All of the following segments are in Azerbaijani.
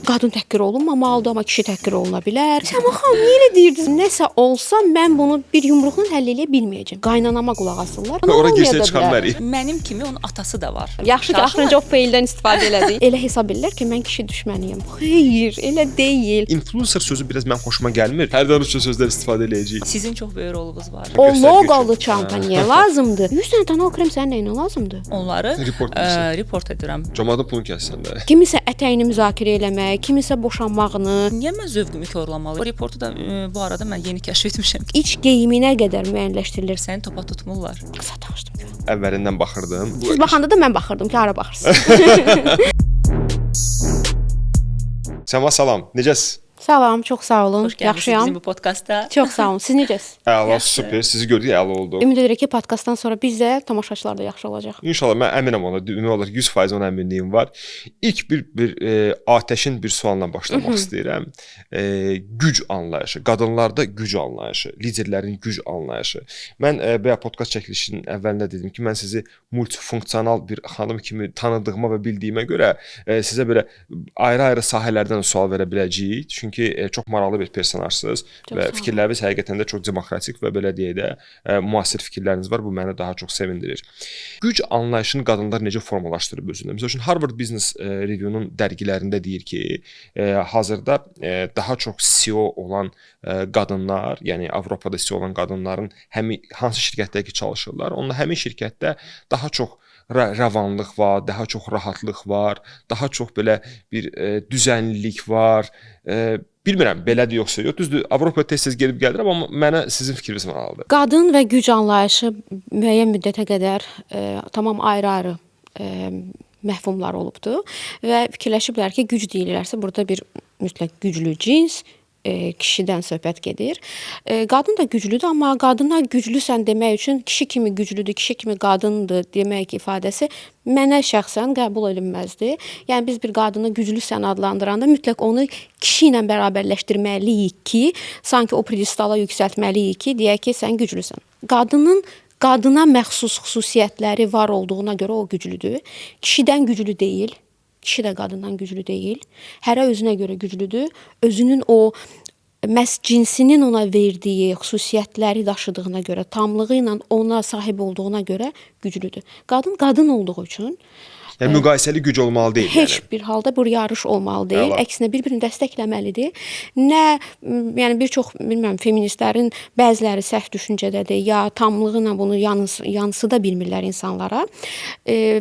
Qadın təhqir olunmamalıdır, amma kişi təhqir oluna bilər. Səma xanım, niyə elə deyirdiniz? Nəsə olsa mən bunu bir yumruqla həll eləyə bilməyəcəm. Qaynanama qulaq asırlar. Ora Olmaya girsə da çıxan bilər. mərik. Mənim kimi onun atası da var. Yaxşı ki, axırıncı o feildən istifadə elədik. Elə hesab edirlər ki, mən kişi düşməniyəm. Xeyr, elə deyil. Influencer sözü biraz mənim xoşuma gəlmir. Hərdən rusca sözlər istifadə eləyəcəyik. Sizin çox böyük rolunuz var. O Göstərgi loqolu üçün. çanta niyə lazımdır? 100 dənə tonal krem sənin nəyinə lazımdır? Onları Report edirsən. Report edirəm. Camaatın pulunu kəssən də. Kimisə ətəyini müzakirə eləmək, kimisə boşanmağını, Niyə mən zövqümü korlamalıyam? O reportu da bu arada mən yeni kəşf etmişəm ki, iç geyiminə qədər müəyyənləşdirilir. səni topa tutmurlar. Qısa danışdım ki. Əvvəlindən baxırdım. Bu Siz baxanda da mən baxırdım ki, hara baxırsınız. Səma salam. Necəsiz? Salam, çox sağ olun. Xoş gəlmisiniz Yaxşıyam. bizim bu podkastda. Çox sağ olun. Siz necəsiz? Əla, Yaxşı. super. Sizi gördük, əla oldu. Ümid edirək ki, podkastdan sonra biz də tamaşaçılar da yaxşı olacaq. İnşallah mən əminəm ona, demək olar ki, 100% ona əminliyim var. İlk bir atəşin bir sualla başlamaq istəyirəm. Güc anlayışı, qadınlarda güc anlayışı, liderlərin güc anlayışı. Mən bayaq podkast çəkilişinin əvvəlində dedim ki, mən sizi multifunksional bir xanım kimi tanıdığıma və bildiyimə görə sizə belə ayrı-ayrı sahələrdən sual verə biləcəyik. Çünki çox maraqlı bir personajsınız Çox və sağ olun. fikirləriniz həqiqətən də çox demokratik və belə deyək də müasir fikirləriniz var. Bu məni daha çox sevindirir. Güc anlayışını qadınlar necə formalaşdırıb özündə? Məsəl üçün Harvard Business Review-nun dərgilərində deyir ki, hazırda daha çox CEO olan qadınlar, yəni Avropada CEO olan qadınların həmin hansı şirkətdə ki çalışırlar, onlar həmin şirkətdə daha çox rəvanlıq var, daha çox rahatlıq var, daha çox belə bir düzənlilik var. Bilmirəm belədir yoxsa yox. Düzdür, Avropaya tez-tez gedib gəlirəm, amma mənə sizin fikriniz maraqlıdır. Qadın və güc anlayışı müəyyən müddətə qədər tamam ayrı-ayrı məfhumlar olubdu və fikirləşiblər ki, güc deyilirsə burada bir mütləq güclü cins kişidən söhbət gedir. Qadın da güclüdür, amma qadına güclüsən demək üçün kişi kimi güclüdür, kişi kimi qadındır demək ifadəsi mənə şəxsən qəbul olunməzdi. Yəni biz bir qadını güclüsən adlandıranda mütləq onu kişi ilə bərabərləşdirməliyik ki, sanki o pedestala yüksəltməliyik ki, deyək ki, sən güclüsən. Qadının qadına məxsus xüsusiyyətləri var olduğuna görə o güclüdür. Kişidən güclü deyil. Kişi də qadından güclü deyil. Hərə özünə görə güclüdür. Özünün o məhz cinsinin ona verdiyi xüsusiyyətləri daşıdığına görə, tamlığı ilə ona sahib olduğuna görə güclüdür. Qadın qadın olduğu üçün Yəni müqayisəli güc olmalı deyil heç yəni. bir halda bir yarış olmalı deyil. Əla. Əksinə bir-birini dəstəkləməlidir. Nə yəni bir çox bilmirəm feministlərin bəziləri səhv düşüncədədir ya tamlığı ilə bunu yansıda bilmirlər insanlara.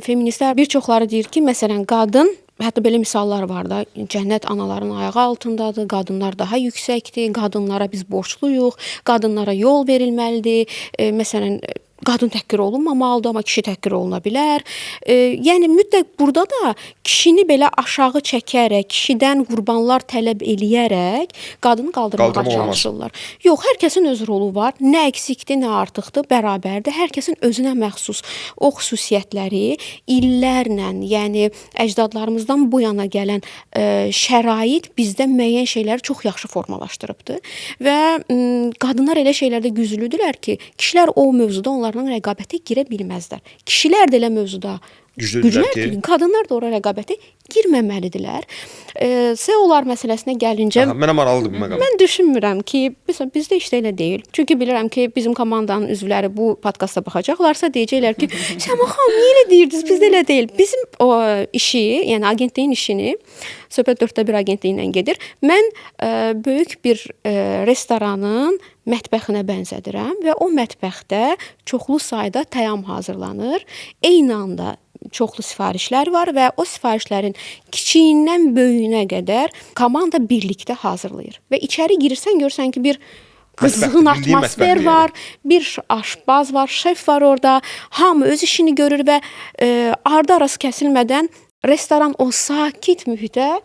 Feministlər bir çoxları deyir ki, məsələn qadın, hətta belə misallar var da, cənnət anaların ayağı altındadır, qadınlar daha yüksəkdir, qadınlara biz borcluyuq, qadınlara yol verilməlidir. Məsələn qadın təhqir olunmamalıdır, amma kişi təhqir oluna bilər. Yəni mütləq burada da kişini belə aşağı çəkərək, kişidən qurbanlar tələb eləyərək qadını qaldırmağa Qaldırma olmaz. çalışırlar. Yox, hər kəsin öz rolu var. Nə əksikdir, nə artıqdır, bərabərdir. Hər kəsin özünə məxsus o xüsusiyyətləri illərlə, yəni əcdadlarımızdan bu yana gələn şərait bizdə müəyyən şeyləri çox yaxşı formalaşdırıbdır və qadınlar elə şeylərdə güclüdürlər ki, kişilər o mövzuda onlarla rəqabətə girə bilməzlər. Kişilər də elə mövzuda Güclüdürlər güclülər ki, ki, qadınlar da ora rəqabətə girməməlidirlər. CEO-lar məsələsinə gəlincə, Aha, mənə maraqlıdır bu məqam. mən düşünmürəm ki, məsələn bizdə işdə elə deyil. Çünki bilirəm ki, bizim komandanın üzvləri bu podkasta baxacaqlarsa deyəcəklər ki, Səma xanım niyə elə deyirdiniz? Bizdə elə deyil. Bizim o işi, yəni agentliyin işini Söhbət 4də 1 agentliyi ilə gedir. Mən böyük bir restoranın mətbəxinə bənzədirəm və o mətbəxdə çoxlu sayda təam hazırlanır. Eyni anda çoxlu sifarişlər var və o sifarişlərin kiçiyindən böyüyünə qədər komanda birlikdə hazırlayır. Və içəri girirsən, görürsən ki, bir qızğın Mətbəxdir, bildiyin atmosfer mətbəxdir var, bir aşpaz var, şef var orada. Hamı öz işini görür və ardı arası kəsilmədən restoran o sakit mühitə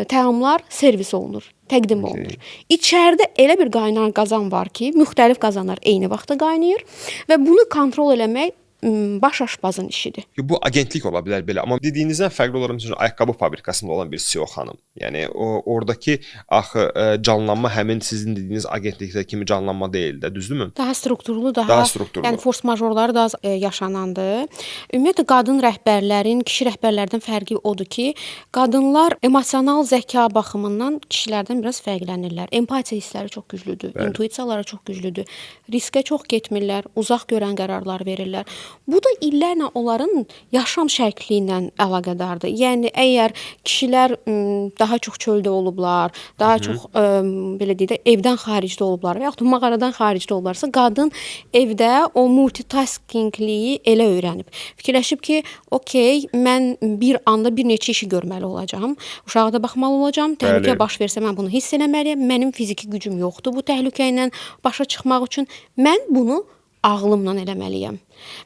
təamlar servis olunur, təqdim olunur. İçəridə elə bir qaynar qazan var ki, müxtəlif qazanlar eyni vaxtda qaynayır və bunu kontrol eləmək baş aşpazın işidir. Ki, bu agentlik ola bilər belə, amma dediyinizdən fərqli olaraq məsələn ayaqqabı fabrikasında olan bir CEO xanım. Yəni o oradakı axı canlanma həmin sizin dediyiniz agentlikdə kimi canlanma deyil də, düzdürmü? Daha strukturlu, daha strukturlu. Yəni force majorları daha az yaşanandır. Ümumiyyətlə qadın rəhbərlərin kişi rəhbərlərdən fərqi odur ki, qadınlar emosional zəka baxımından kişilərdən biraz fərqlənirlər. Empatiya hissləri çox güclüdür, Bəli. intuisiyaları çox güclüdür. Riskə çox getmirlər, uzaq görən qərarlar verirlər. Bu da illərlə onların yaşam şəkli ilə əlaqədardır. Yəni əgər kişilər daha çox çöldə olublar, daha çox belə deyək də evdən xaricdə olublar və yaxud da mağaradan xaricdə olublarsa, qadın evdə o multitaskingliyi elə öyrənib. Fikirləşib ki, okey, mən bir anda bir neçə işi görməli olacağam. Uşağa da baxmalı olacağam. Təhlükə Bəli. baş versə mən bunu hiss eləməliyəm. Mənim fiziki gücüm yoxdur bu təhlükə ilə başa çıxmaq üçün. Mən bunu ağlımla eləməliyəm.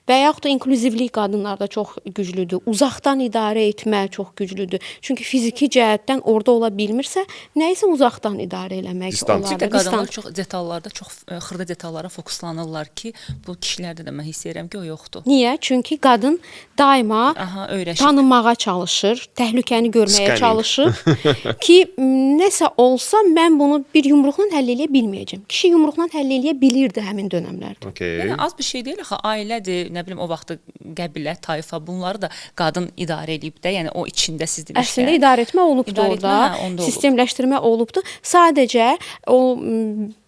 Və yaxud da inklüzivlik qadınlarda çox güclüdür. Uzaqdan idarə etmə çox güclüdür. Çünki fiziki cəhətdən orada ola bilmirsə, nəyisə uzaqdan idarə eləmək Distant. olar. Bir də qadınlar çox detallarda, çox xırda detallara fokuslanırlar ki, bu kişilərdə də mən hiss edirəm ki, o yoxdur. Niyə? Çünki qadın daima Aha, öyrəşib. tanımağa çalışır, təhlükəni görməyə Scanning. çalışır ki, nəsə olsa mən bunu bir yumruqla həll eləyə bilməyəcəm. Kişi yumruqla həll eləyə bilirdi həmin dönəmlərdə. Okay. Yəni az bir şey deyil axı, ailədir, nə bilim o vaxtı qəbilə, tayfa, bunları da qadın idarə eləyib də, yəni o içində siz demişkən. Əslində idarə etmə olubdu İdarə etmə, orada. hə, onda olub. Sistemləşdirmə olubdu. Sadəcə o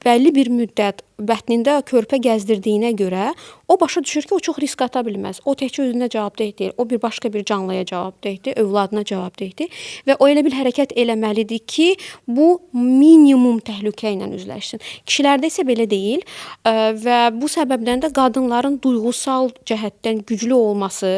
bəlli bir müddət bətnində körpə gəzdirdiyinə görə o başa düşür ki, o çox risk ata bilməz. O təkcə özünə cavabdeh deyil, o bir başqa bir canlıya cavabdehdir, övladına cavabdehdir və o elə bir hərəkət eləməlidir ki, bu minimum təhlükə ilə üzləşsin. Kişilərdə isə belə deyil və bu səbəbdən də qadınların duyğusal cəhətdən güclü olması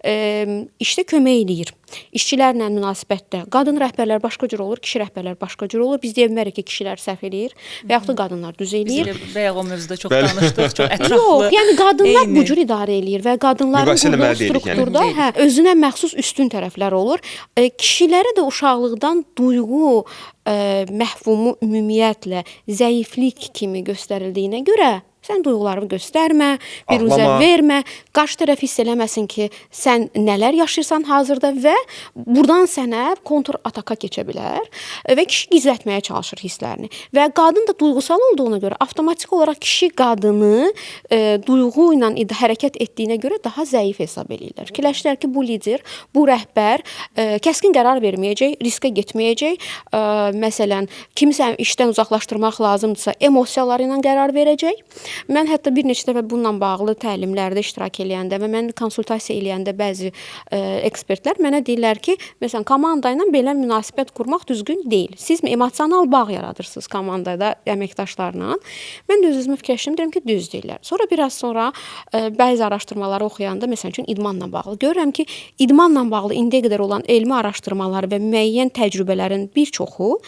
işdə kömək eləyir. İşçilərlə münasibətdə qadın rəhbərlər başqa cür olur, kişi rəhbərlər başqa cür olur. Biz deyə bilmərik ki, kişilər səhv eləyir və yaxud da qadınlar düz Biz eləyir. elə bayaq o mövzuda çox Bəli. danışdıq, çox ətraflı. Yox, yəni qadınlar Eyni. bu cür idarə eləyir və qadınların Müqayisə qurduğu eləməli deyilik yəni. strukturda Deyilik. hə, özünə məxsus üstün tərəflər olur. Kişilərə də uşaqlıqdan duyğu məfhumu ümumiyyətlə zəiflik kimi göstərildiyinə görə sən duyğularını göstərmə, biruzə Ağlama. vermə, qarşı tərəf hiss eləməsin ki, sən nələr yaşayırsan hazırda və burdan sənə kontr ataka keçə bilər və kişi gizlətməyə çalışır hisslərini. Və qadın da duyğusal olduğuna görə avtomatik olaraq kişi qadını duyğu ilə hərəkət etdiyinə görə daha zəif hesab eləyirlər. Fikirləşirlər ki, bu lider, bu rəhbər kəskin qərar verməyəcək, riskə getməyəcək. Məsələn, kimisə işdən uzaqlaşdırmaq lazımdırsa, emosiyaları ilə qərar verəcək. Mən hətta bir neçə dəfə bununla bağlı təlimlərdə iştirak eləyəndə və mən konsultasiya eləyəndə bəzi ekspertlər mənə deyirlər ki, məsələn, komanda ilə belə münasibət qurmaq düzgün deyil. Siz emosional bağ yaradırsınız komandada əməkdaşlarla. Mən də öz-özümə fikirləşdim, deyirəm ki, düz deyirlər. Sonra biraz sonra bəzi araşdırmaları oxuyanda, məsəl üçün idmanla bağlı görürəm ki, idmanla bağlı indiyə qədər olan elmi araşdırmalar və müəyyən təcrübələrin bir çoxu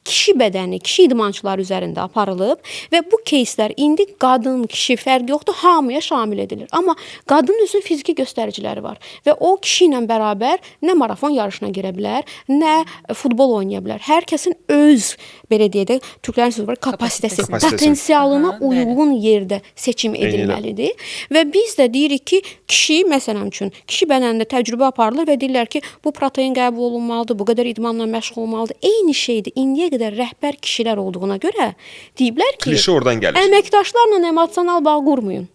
kişi bədəni, kişi idmançıları üzərində aparılıb və bu keyslər indi qadın, kişi fərqi yoxdur, hamıya şamil edilir. Amma qadının özünün fiziki göstəriciləri var və o kişi ilə bərabər nə marafon yarışına girə bilər, nə futbol oynaya bilər. Hər kəsin öz, belə deyək də, türklərin sözü var, kapasitəsi, Kapasitəsi. potensialına Aha, bəli. uyğun yerdə seçim Eynilə. edilməlidir. Və biz də deyirik ki, kişi, məsələn üçün, kişi bədənində təcrübə aparılır və deyirlər ki, bu protein qəbul olunmalıdır, bu qədər idmanla məşğul olmalıdır. Eyni şeydir. İndiyə qədər rəhbər kişilər olduğuna görə deyiblər ki, Klişe oradan gəlir. əməkdaşlarla emosional bağ qurmayın.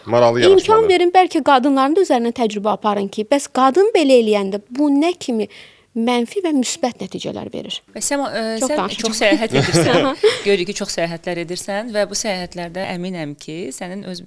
Maraqlı İmkan yanaşmadır. verin, bəlkə qadınların da üzərinə təcrübə aparın ki, bəs qadın belə eləyəndə bu nə kimi mənfi və müsbət nəticələr verir. Və Səma, Çox sən danışacağam. çox səyahət edirsən. Görürük ki, çox səyahətlər edirsən və bu səyahətlərdə əminəm ki, sənin öz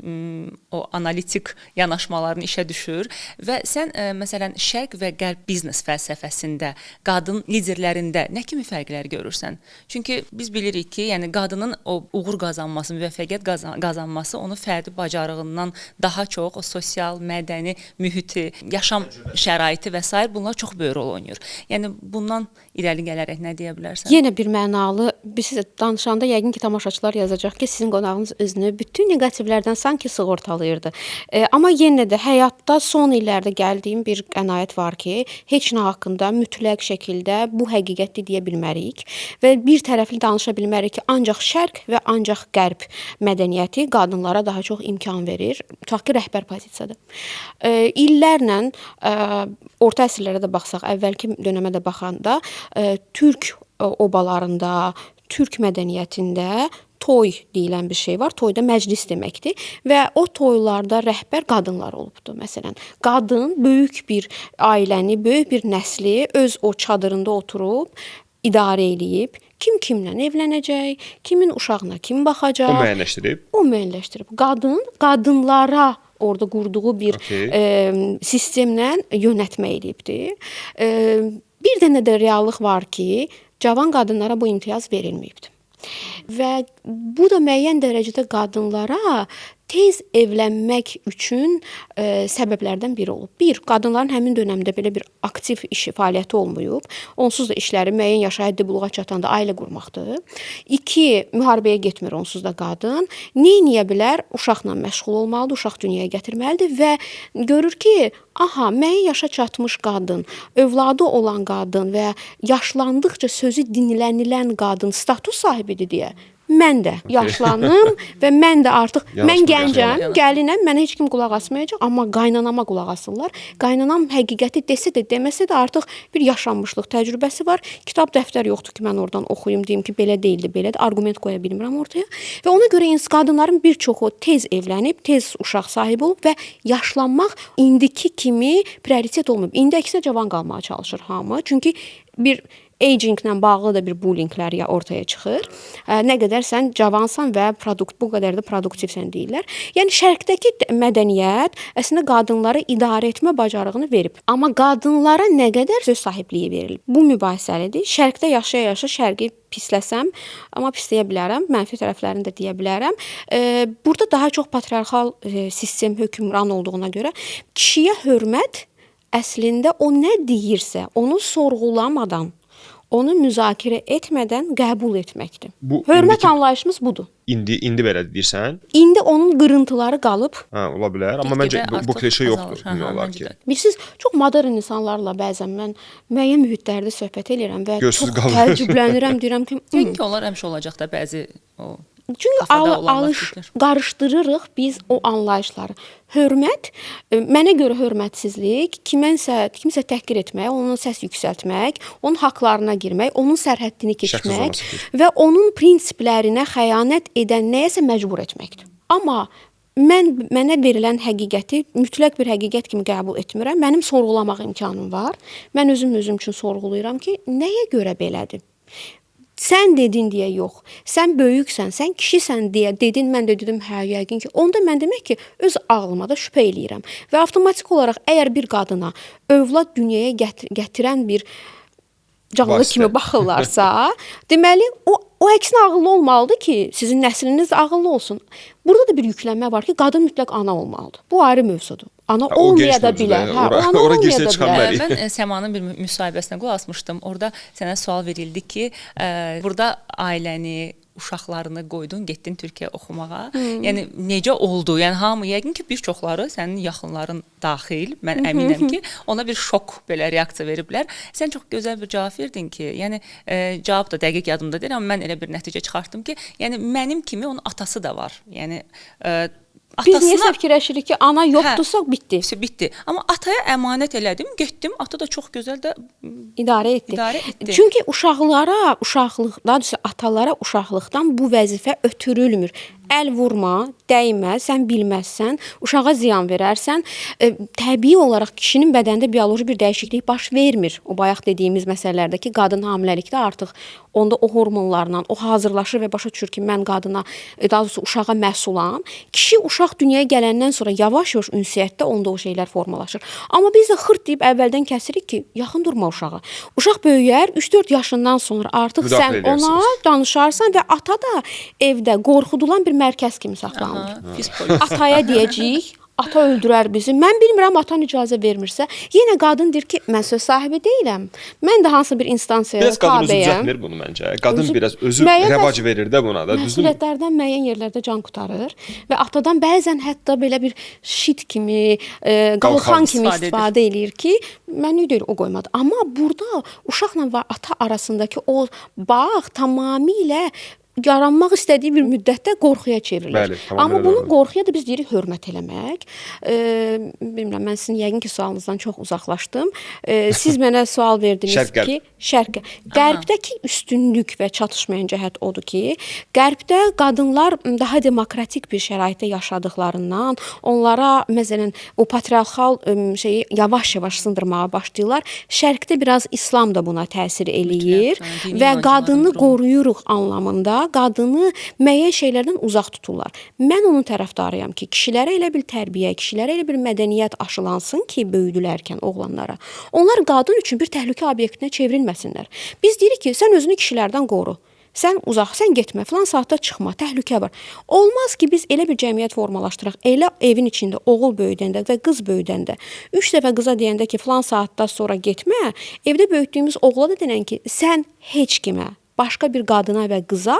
o analitik yanaşmaların işə düşür və sən məsələn şərq və qərb biznes fəlsəfəsində qadın liderlərində nə kimi fərqlər görürsən? Çünki biz bilirik ki, yəni qadının o uğur qazanması, müvəffəqiyyət qazanması onu fərdi bacarığından daha çox o sosial, mədəni mühiti, yaşam şəraiti və sair bunlar çox böyük rol oynayır. Yəni bundan irəli gələrək nə deyə bilərsən? Yenə bir mənalı, biz sizə danışanda yəqin ki, tamaşaçılar yazacaq ki, sizin qonağınız özünü bütün neqativlərdən sanki sığortalayırdı. Amma yenə də həyatda son illərdə gəldiyim bir qənaət var ki, heç nə haqqında mütləq şəkildə bu həqiqətdir deyə bilmərik və bir tərəfli danışa bilmərik ki, ancaq şərq və ancaq qərb mədəniyyəti qadınlara daha çox imkan verir, tutaq ki, rəhbər pozisiyada. İllərlə Orta əsrlərə də baxsaq, əvvəlki dönəmə də baxanda, türk obalarında, türk mədəniyyətində toy deyilən bir şey var. Toyda məclis deməkdir və o toylarda rəhbər qadınlar olubdu. Məsələn, qadın böyük bir ailəni, böyük bir nəsli öz o çadırında oturub idarə eləyib. Kim kimlə evlənəcək, kimin uşağına kim baxacaq. O müəyyənləşdirib. O müəyyənləşdirib. Qadın qadınlara orada qurduğu bir sistemlə yönətmə eləyibdi. Bir dənə də reallıq var ki, cavan qadınlara bu imtiyaz verilməyibdi. Və bu da müəyyən dərəcədə qadınlara tez evlənmək üçün səbəblərdən biri olub. Bir, qadınların həmin dönəmdə belə bir aktiv iş fəaliyyəti olmayıb. Onsuz da işləri müəyyən yaşa həddi buluğa çatanda ailə qurmaqdır. İki, müharibəyə getmir onsuz da qadın. Nə edə bilər? Uşaqla məşğul olmalıdır, uşaq dünyaya gətirməlidir və görür ki, aha, müəyyən yaşa çatmış qadın, övladı olan qadın və yaşlandıqca sözü dinlənilən qadın status sahibidir deyə mən də yaşlanım və mən də artıq mən gəncəm, gəlinəm, mənə heç kim qulaq asmayacaq, amma qaynanama qulaq asırlar. Qaynanam həqiqəti desə də, deməsə də artıq bir yaşanmışlıq təcrübəsi var. Kitab, dəftər yoxdur ki, mən oradan oxuyum, deyim ki, belə deyildi, belədir, arqument qoya bilmirəm ortaya. Və ona görə qadınların bir çoxu tez evlənib, tez uşaq sahibi olub və yaşlanmaq indiki kimi prioritet olmayıb. İndi əksinə cavan qalmağa çalışır hamı. Çünki bir aginglə bağlı da bir bullyinglər ortaya çıxır. Nə qədər sən cavansan və bu qədər də produktivsən deyirlər. Yəni şərqdəki mədəniyyət əslində qadınlara idarə etmə bacarığını verib. Amma qadınlara nə qədər söz sahibliyi verilib? Bu mübahisəlidir. Şərqdə yaşaya-yaşa şərqi pisləsəm, amma pisləyə bilərəm, mənfi tərəflərini də deyə bilərəm. Burada daha çox patriarxal sistem hökmran olduğuna görə kişiyə hörmət əslində o nə deyirsə, onu sorğulamadan, onu müzakirə etmədən qəbul etməkdir. Bu hörmət anlayışımız budur. İndi belə deyirsən? İndi onun qırıntıları qalıb. Hə, ola bilər, amma məncə bu klişe yoxdur, demək olar ki. Bilirsiniz, çox modern insanlarla bəzən mən müəyyən mühitlərdə söhbət eləyirəm və çox təəccüblənirəm, deyirəm ki, çünki onlar həmişə olacaq da bəzi o çünki qarışdırırıq biz o anlayışları. Hörmət, mənə görə hörmətsizlik, kimsə təhqir etmək, onun səs yüksəltmək, onun haqlarına girmək, onun sərhəddini keçmək və onun prinsiplərinə xəyanət edən nəyəsə məcbur etməkdir. Amma mənə verilən həqiqəti mütləq bir həqiqət kimi qəbul etmirəm. Mənim sorğulamaq imkanım var. Mən özüm üçün sorğulayıram ki, nəyə görə belədir? Sən dedin deyə yox, sən böyüksən, sən kişisən deyə dedin, mən də dedim, hə, yəqin ki. Onda mən demək ki, öz ağlıma da şübhə eləyirəm. Və avtomatik olaraq əgər bir qadına övlad dünyaya gətirən bir canlı kimi baxırlarsa, deməli, o əksinə ağıllı olmalıdır ki, sizin nəsliniz ağıllı olsun. Burada da bir yüklənmə var ki, qadın mütləq ana olmalıdır. Bu ayrı mövzudur. Ana olmaya da bilər. Ora girsə çıxan mərik. Mən Səmanın bir müsahibəsinə qulaq asmışdım. Orada sənə sual verildi ki, burada ailəni, uşaqlarını qoydun, getdin Türkiyəyə oxumağa. Yəni necə oldu? Yəni hamı yəqin ki, bir çoxları sənin yaxınların daxil, mən əminəm ki, ona bir şok belə reaksiya veriblər. Sən çox gözəl bir cavab verdin ki, yəni cavab da dəqiq yadımda deyil, amma mən elə bir nəticə çıxartdım ki, yəni mənim kimi onun atası da var. Yəni biz niyəsə fikirləşirik ki, ana yoxdursa bitdi. Bitdi. Amma ataya əmanət elədim, getdim. Ata da çox gözəl də idarə etdi. Çünki uşaqlara, uşaqlıq, daha doğrusu atalara uşaqlıqdan bu vəzifə ötürülmür. Əl vurma, dəymə, sən bilməzsən, uşağa ziyan verərsən. Təbii olaraq kişinin bədənində bioloji bir dəyişiklik baş vermir. O bayaq dediyimiz məsələlərdə ki, qadın hamiləlikdə artıq onda o hormonlarla o hazırlaşır və başa düşür ki, mən qadına, daha doğrusu uşağa məsulam. Kişi uşaq dünyaya gələndən sonra yavaş-yavaş ünsiyyətdə onda o şeylər formalaşır. Amma biz də xırt deyib əvvəldən kəsirik ki, yaxın durma uşağa. Uşaq böyüyər, 3-4 yaşından sonra artıq sən ona danışarsan və ata da evdə qorxudulan bir mərkəz kimi saxlanılır. Ataya deyəcəyik, ata öldürər bizi. Mən bilmirəm, atan icazə vermirsə, yenə qadın deyir ki, mən söz sahibi deyiləm. Mən də hansısa bir instansiyaya biraz qadın özü tabeyəm. Düzəltmir bunu məncə. Qadın biraz özü rəvac verir də buna da, düzdürmü? Məsuliyyətlərdən müəyyən yerlərdə can qurtarır və atadan bəzən hətta belə bir şit kimi, qalxan kimi istifadə eləyir ki, mənə deyil, o qoymadı. Amma burada uşaqla və ata arasındakı o bağ tamamilə yaranmaq istədiyi bir müddətdə qorxuya çevrilir. Bəli, amma bunu qorxuya da biz deyirik hörmət eləmək. Bilmirəm, mən sizin yəqin ki sualınızdan çox uzaqlaşdım. Siz mənə sual verdiniz ki, şərq. Qərbdəki üstünlük və çatışmayan cəhət odur ki, Qərbdə qadınlar daha demokratik bir şəraitdə yaşadıqlarından, onlara məsələn o patriarxal şeyi yavaş-yavaş sındırmağa başlayırlar. Şərqdə biraz İslam da buna təsir eləyir və qadını qoruyuruq anlamında qadını müəyyən şeylərdən uzaq tuturlar. Mən onun tərəfdarıyam ki, kişilərə elə bir tərbiyə, kişilərə elə bir mədəniyyət aşılansın ki, böyüdülərkən oğlanlara, onlar qadın üçün bir təhlükə obyektinə çevrilməsinlər. Biz deyirik ki, sən özünü kişilərdən qoru. Sən uzaq, sən getmə, filan saatda çıxma, təhlükə var. Olmaz ki, biz elə bir cəmiyyət formalaşdıraq, elə evin içində oğul böyüdəndə və qız böyüdəndə, 3 dəfə qıza deyəndə ki, filan saatda sonra getmə, evdə böyütdüyümüz oğla da denən ki, sən heç kimə, başqa bir qadına və qıza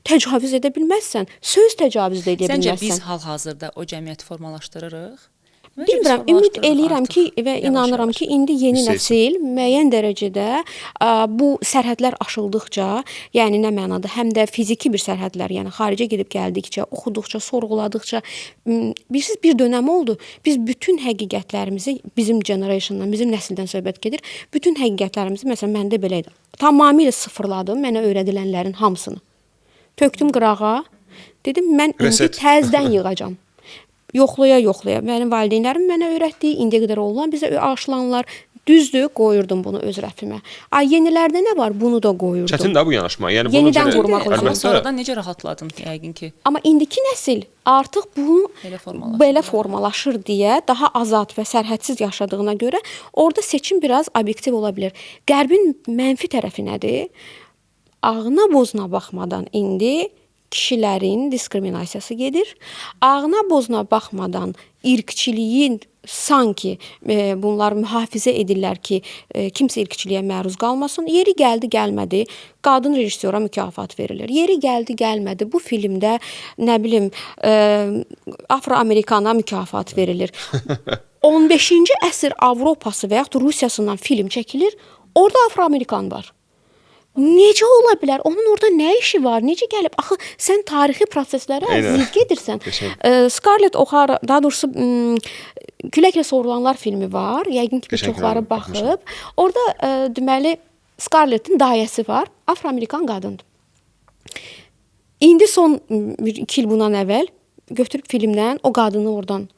təcavüz edə bilməzsən, söz təcavüz də edə bilməzsən. Səncə biz hal-hazırda o cəmiyyəti formalaşdırırıq? Bilmirəm, ümid eləyirəm ki və inanıram ki, indi yeni nəsil müəyyən dərəcədə bu sərhədlər aşıldıqca, yəni nə mənada, həm də fiziki bir sərhədlər, yəni xaricə gedib gəldikcə, oxuduqca, sorğuladıqca, bilirsiniz bir dönəm oldu. Biz bütün həqiqətlərimizi bizim generationdan, bizim nəsildən söhbət gedir. Bütün həqiqətlərimizi, məsələn, məndə belə idi. Tamamilə sıfırladım mənə öyrədilənlərin hamısını. Tökdüm qırağa, dedim mən indi təzdən yığacam. Yoxlaya-yoxlaya. Mənim valideynlərim mənə öyrətdi, indiyə qədər olan bizə aşılanlar, düzdür, qoyurdum bunu öz rəfimə. Ay, yenilərdə nə var, bunu da qoyurdum. Çətin də bu yanaşma. Yəni bunu yenidən qurmaq lazım. Amma sonradan necə rahatladın yəqin ki? Amma indiki nəsil artıq bunu belə formalaşır deyə daha azad və sərhədsiz yaşadığına görə orada seçim biraz obyektiv ola bilər. Qərbin mənfi tərəfi nədir? Ağına bozuna baxmadan indi kişilərin diskriminasiyası gedir. Ağına bozuna baxmadan irqçiliyin sanki bunlar mühafizə edirlər ki, kimsə irqçiliyə məruz qalmasın. Yeri gəldi, gəlmədi, qadın rejissora mükafat verilir. Yeri gəldi, gəlmədi, bu filmdə nə bilim Afroamerikana mükafat verilir. 15-ci əsr Avropası və yaxud Rusiyasından film çəkilir, orada Afroamerikan var. Necə ola bilər? Onun orada nə işi var? Necə gəlib? Axı sən tarixi proseslərə zidd gedirsən. Scarlett O'Hara, daha doğrusu Küləklə Sorulanlar filmi var. Yəqin ki, bir çoxları baxıb. Orada deməli Scarlettin dayəsi var. Afroamerikan qadındır. İndi son 2 il bundan əvvəl götürüb filmdən o qadını oradan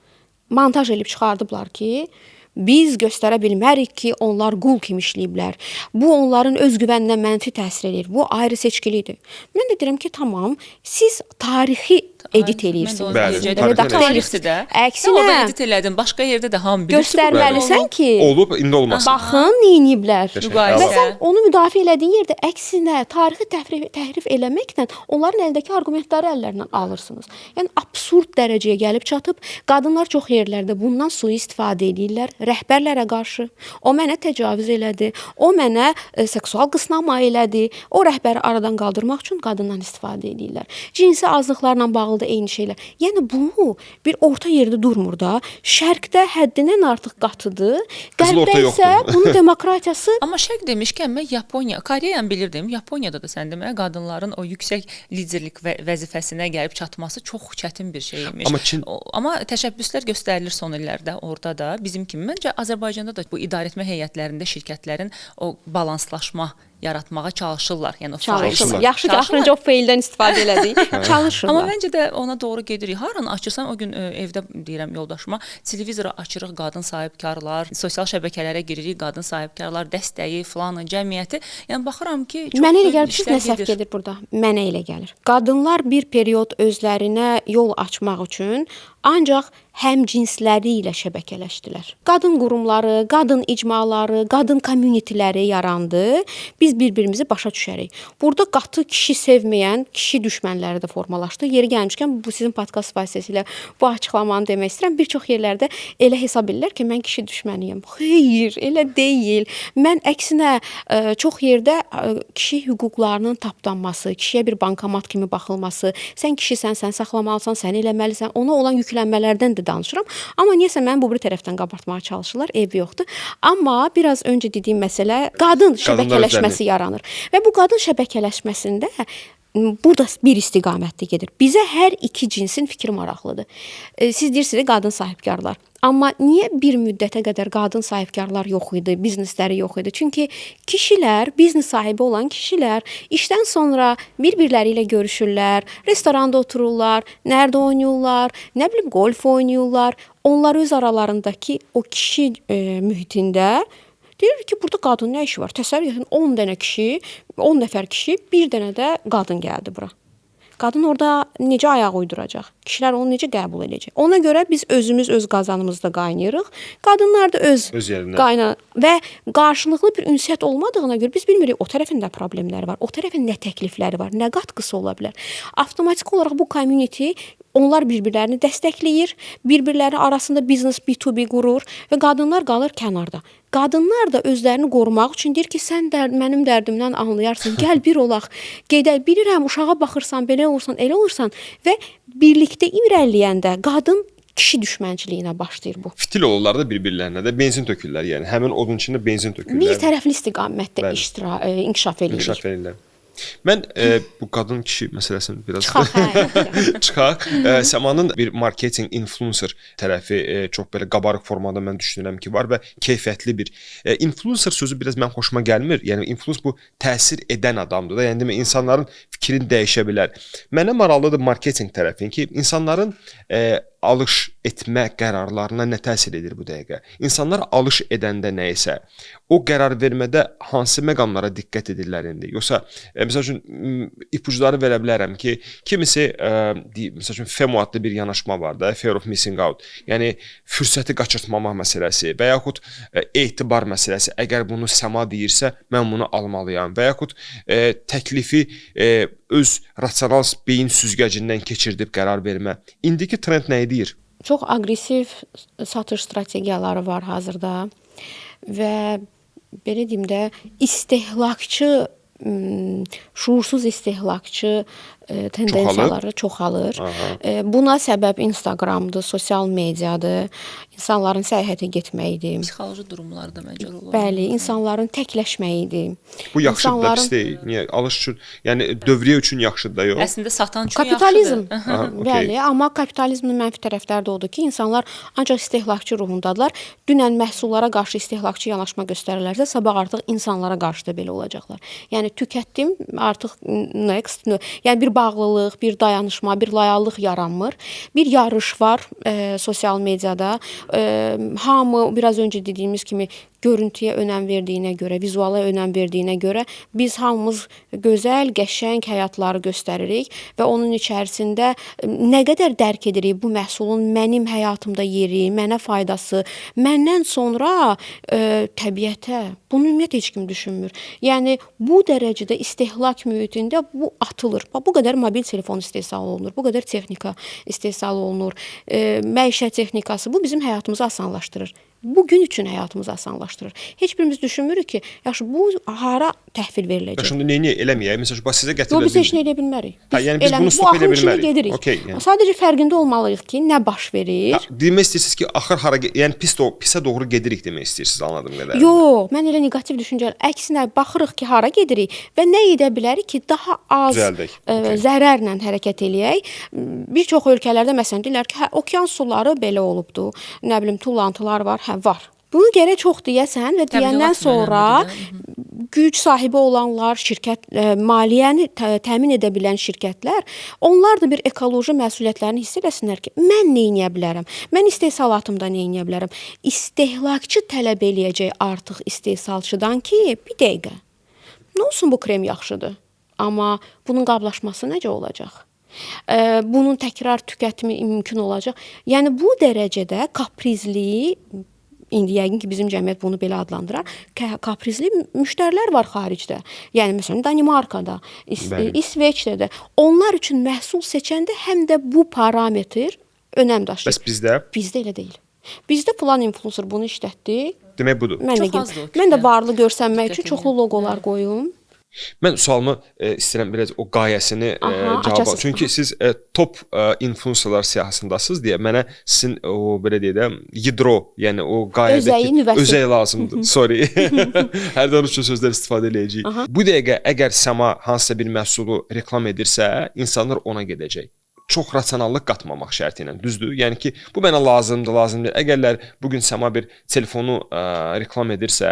montaj edib çıxardıblar ki, biz göstərə bilmərik ki, onlar qul kimi işləyiblər. Bu, onların özgüvəninə mənfi təsir edir. Bu, ayrı seçkilidir. Mən də deyirəm ki, tamam, siz tarixi edit eləyirsiniz. Bəli, tarixdir də. Əksinə, sən orada edit elədin, başqa yerdə də hamı bilir. Göstərməlisən ki, olub, indi olmasın. Baxın, neyniyiblər. Və sən onu müdafiə elədiyin yerdə əksinə, tarixi təhrif eləməklə onların əlindəki arqumentləri əllərindən alırsınız. Yəni, absurd dərəcəyə gəlib çatıb, qadınlar çox yerlərdə bundan sui-istifadə edirlər. Rəhbərlərə qarşı. O mənə təcavüz elədi, o mənə seksual qısnama elədi. O rəhbəri aradan qaldırmaq üçün qadından istifadə edirlər. Cinsi azlıqlarla bağlı da eyni şeylər. Yəni bu bir orta yerdə durmur da. Şərqdə həddindən artıq qatıdır. Qərbdə isə bunun demokratiyası. Amma şərq demişkən mən Yaponiya, Koreyanı bilirdim. Yaponiyada da sən deməyə qadınların o yüksək liderlik vəzifəsinə gəlib çatması çox çətin bir şey imiş. Amma təşəbbüslər göstərilir son illərdə orada da bizim kimi. Məncə Azərbaycanda da bu idarəetmə heyətlərində şirkətlərin o balanslaşma yaratmağa çalışırlar. Yəni o çalışırlar. Yaxşı ki, axırıncı o feildən istifadə elədik. Çalışırlar. Amma məncə də ona doğru gedirik. Haranı açırsan, o gün evdə deyirəm yoldaşıma, televizoru açırıq, qadın sahibkarlar, sosial şəbəkələrə giririk, qadın sahibkarlar dəstəyi, filanı, cəmiyyəti. Yəni baxıram ki, çox mənə elə gəlir, nə səhv gedir burada. Mənə elə gəlir. Qadınlar bir period özlərinə yol açmaq üçün ancaq həmcinsləri ilə şəbəkələşdilər. Qadın qurumları, qadın icmaları, qadın communityləri yarandı. Biz bir-birimizi başa düşərik. Burada qatı kişi sevməyən kişi düşmənləri də formalaşdı. Yeri gəlmişkən bu sizin podkast vasitəsilə bu açıqlamanı demək istəyirəm. Bir çox yerlərdə elə hesab edirlər ki, mən kişi düşməniyəm. Xeyr, elə deyil. Mən əksinə çox yerdə kişi hüquqlarının tapdanması, kişiyə bir bankomat kimi baxılması, sən kişisən, sən saxlamalısan, sən eləməlisən, ona olan yüklənmələrdən də danışıram. Amma niyəsə məni bu bir tərəfdən qabartmağa çalışırlar, eybi yoxdur. Amma biraz öncə dediyim məsələ qadın şəbəkələşməsi yaranır. Və bu qadın şəbəkələşməsində Burada bir istiqamətdə gedir. Bizə hər iki cinsin fikri maraqlıdır. Siz deyirsiniz qadın sahibkarlar. Amma niyə bir müddətə qədər qadın sahibkarlar yox idi, biznesləri yox idi? Çünki kişilər, biznes sahibi olan kişilər işdən sonra bir-birləri ilə görüşürlər, restoranda otururlar, nərd oynayırlar, nə bilim qolf oynayırlar. Onlar öz aralarındakı o kişi mühitində deyir ki, burada qadın nə işi var? Təsəvvür edin, 10 dənə kişi, 10 nəfər kişi, bir dənə də qadın gəldi bura. Qadın orada necə ayaq uyduracaq? Kişilər onu necə qəbul edəcək? Ona görə biz özümüz öz qazanımızda qaynayırıq. Qadınlar da öz qayna və qarşılıqlı bir ünsiyyət olmadığına görə biz bilmirik o tərəfin də problemləri var, o tərəfin nə təklifləri var, nə qatqısı ola bilər. Avtomatik olaraq bu community onlar bir-birlərini dəstəkləyir, bir-birləri arasında biznes B2B qurur və qadınlar qalır kənarda. Qadınlar da özlərini qorumaq üçün deyir ki, sən də mənim dərdimdən anlayarsan, gəl bir olaq, gedək, bilirəm uşağa baxırsan, belə olursan, elə olursan və birlikdə irəliləyəndə qadın kişi düşmənçiliyinə başlayır bu. Fitil olurlar da bir-birlərinə də benzin tökürlər, yəni həmin odun içində benzin tökürlər. Bir tərəfli istiqamətdə inkişaf eləyir. İnkişaf eləyirlər. Mən bu qadın kişi məsələsini biraz çıxaq. Səmanın bir marketing influencer tərəfi çox belə qabarıq formada mən düşünürəm ki var və keyfiyyətli bir influencer sözü biraz mənim xoşuma gəlmir. Yəni influence bu təsir edən adamdır da. Yəni demək insanların fikrini dəyişə bilər. Mənə maraqlıdır marketing tərəfin ki, insanların alış etmə qərarlarına nə təsir edir bu dəqiqə? İnsanlar alış edəndə nə isə o qərar vermədə hansı məqamlara diqqət edirlər indi? Yoxsa məsəl üçün ipucları verə bilərəm ki, kimisi məsəl üçün FOMO adlı bir yanaşma var da, fear of missing out. Yəni fürsəti qaçırtmamaq məsələsi və yaxud etibar məsələsi. Əgər bunu Səma deyirsə, mən bunu almalıyam və yaxud təklifi öz rasional beyin süzgəcindən keçirdib qərar vermə. İndiki trend nə deyir? Çox aqressiv satış strategiyaları var hazırda və belə deyim də istehlakçı, şuursuz istehlakçı tendensiyaları çoxalır. Buna səbəb Instagramdır, sosial mediadır, insanların səyahətə getməyidir. Psixoloji durumlar da məncə rol oynayır. Bəli, insanların təkləşməyidir. Bu yaxşıdır da, pis deyil. Niyə? Alış üçün, yəni dövriyyə üçün yaxşıdır da, yox? Əslində satan üçün kapitalizm. Yaxşıdır. Aha, okay. Bəli, amma kapitalizmin mənfi tərəfləri də odur ki, insanlar ancaq istehlakçı ruhundadılar. Dünən məhsullara qarşı istehlakçı yanaşma göstərirlərsə, sabah artıq insanlara qarşı da belə olacaqlar. Yəni tükətdim, artıq next. Yəni bir bağlılıq, bir dayanışma, bir layallıq yaranmır. Bir yarış var sosial mediada. Hamı biraz öncə dediyimiz kimi görüntüyə önəm verdiyinə görə, vizuala önəm verdiyinə görə biz hamımız gözəl, qəşəng həyatları göstəririk və onun içərisində nə qədər dərk edirik bu məhsulun mənim həyatımda yeri, mənə faydası, məndən sonra təbiətə, bunu ümumiyyətlə heç kim düşünmür. Yəni bu dərəcədə istehlak mühitində bu atılır. Bax, bu qədər mobil telefon istehsal olunur, bu qədər texnika istehsal olunur, məişət texnikası, bu bizim həyatımızı asanlaşdırır. Bu gün üçün həyatımızı asanlaşdırır. Heç birimiz düşünmürük ki, yaxşı, bu hara təhvil veriləcək? Şimdi neyini eləməyək? Məsələn, bax sizə gətirilən... Yox, biz heç nə eləyə bilmərik. Hə, yəni biz bunu stop eləyə bilmərik. Gedirik. Okay, yəni. Sadəcə fərqində olmalıyıq ki, nə baş verir? Hə, demək istəyirsiniz ki, axır hara, yəni pisə doğru gedirik demək istəyirsiniz, anladığım qədərilə. Yox, mən elə neqativ düşüncə, əksinə baxırıq ki, hara gedirik və nə edə bilərik ki, daha az zərərlə hərəkət eləyək. Bir çox ölkələrdə məsələn deyirlər ki, hə, okean suları belə olubdu, nə bilim, tullantılar var, hə, var. Bunu gərək çox deyəsən və deyəndən sonra güc sahibi olanlar, şirkət, maliyyəni təmin edə bilən şirkətlər, onlar da bir ekoloji məsuliyyətlərini hiss eləsinlər ki, mən nə eləyə bilərəm? Mən istehsalatımda nə eləyə bilərəm? İstehlakçı tələb eləyəcək artıq istehsalçıdan ki, bir dəqiqə, nə olsun bu krem yaxşıdır, amma bunun qablaşması necə olacaq? Bunun təkrar tükətimi mümkün olacaq. Yəni bu dərəcədə kaprizli, İndi yəqin ki, bizim cəmiyyət bunu belə adlandırar. Kaprizli müştərilər var xaricdə. Yəni, məsələn, Danimarkada, İsveçdə də. Onlar üçün məhsul seçəndə həm də bu parametr önəm daşıyır. Bəs bizdə? Bizdə elə deyil. Bizdə filan influencer bunu işlətdi. Demək budur. Mən də varlı görsənmək üçün çoxlu loqolar qoyum. Mən sualımı istəyirəm biraz o qayəsini cavab al. Çünki siz top influencerlar siyahısındasınız deyə mənə sizin o belə deyək də yidro, yəni o qayədəki özəyi lazımdır. Sorry. Hərdən rusca sözlər istifadə eləyəcəyik. Bu dəqiqə əgər Səma hansısa bir məhsulu reklam edirsə, insanlar ona gedəcək. Çox rasionallıq qatmamaq şərti ilə, düzdür? Yəni ki, bu mənə lazımdır, lazım deyil. Əgərlər bu gün Səma bir telefonu reklam edirsə,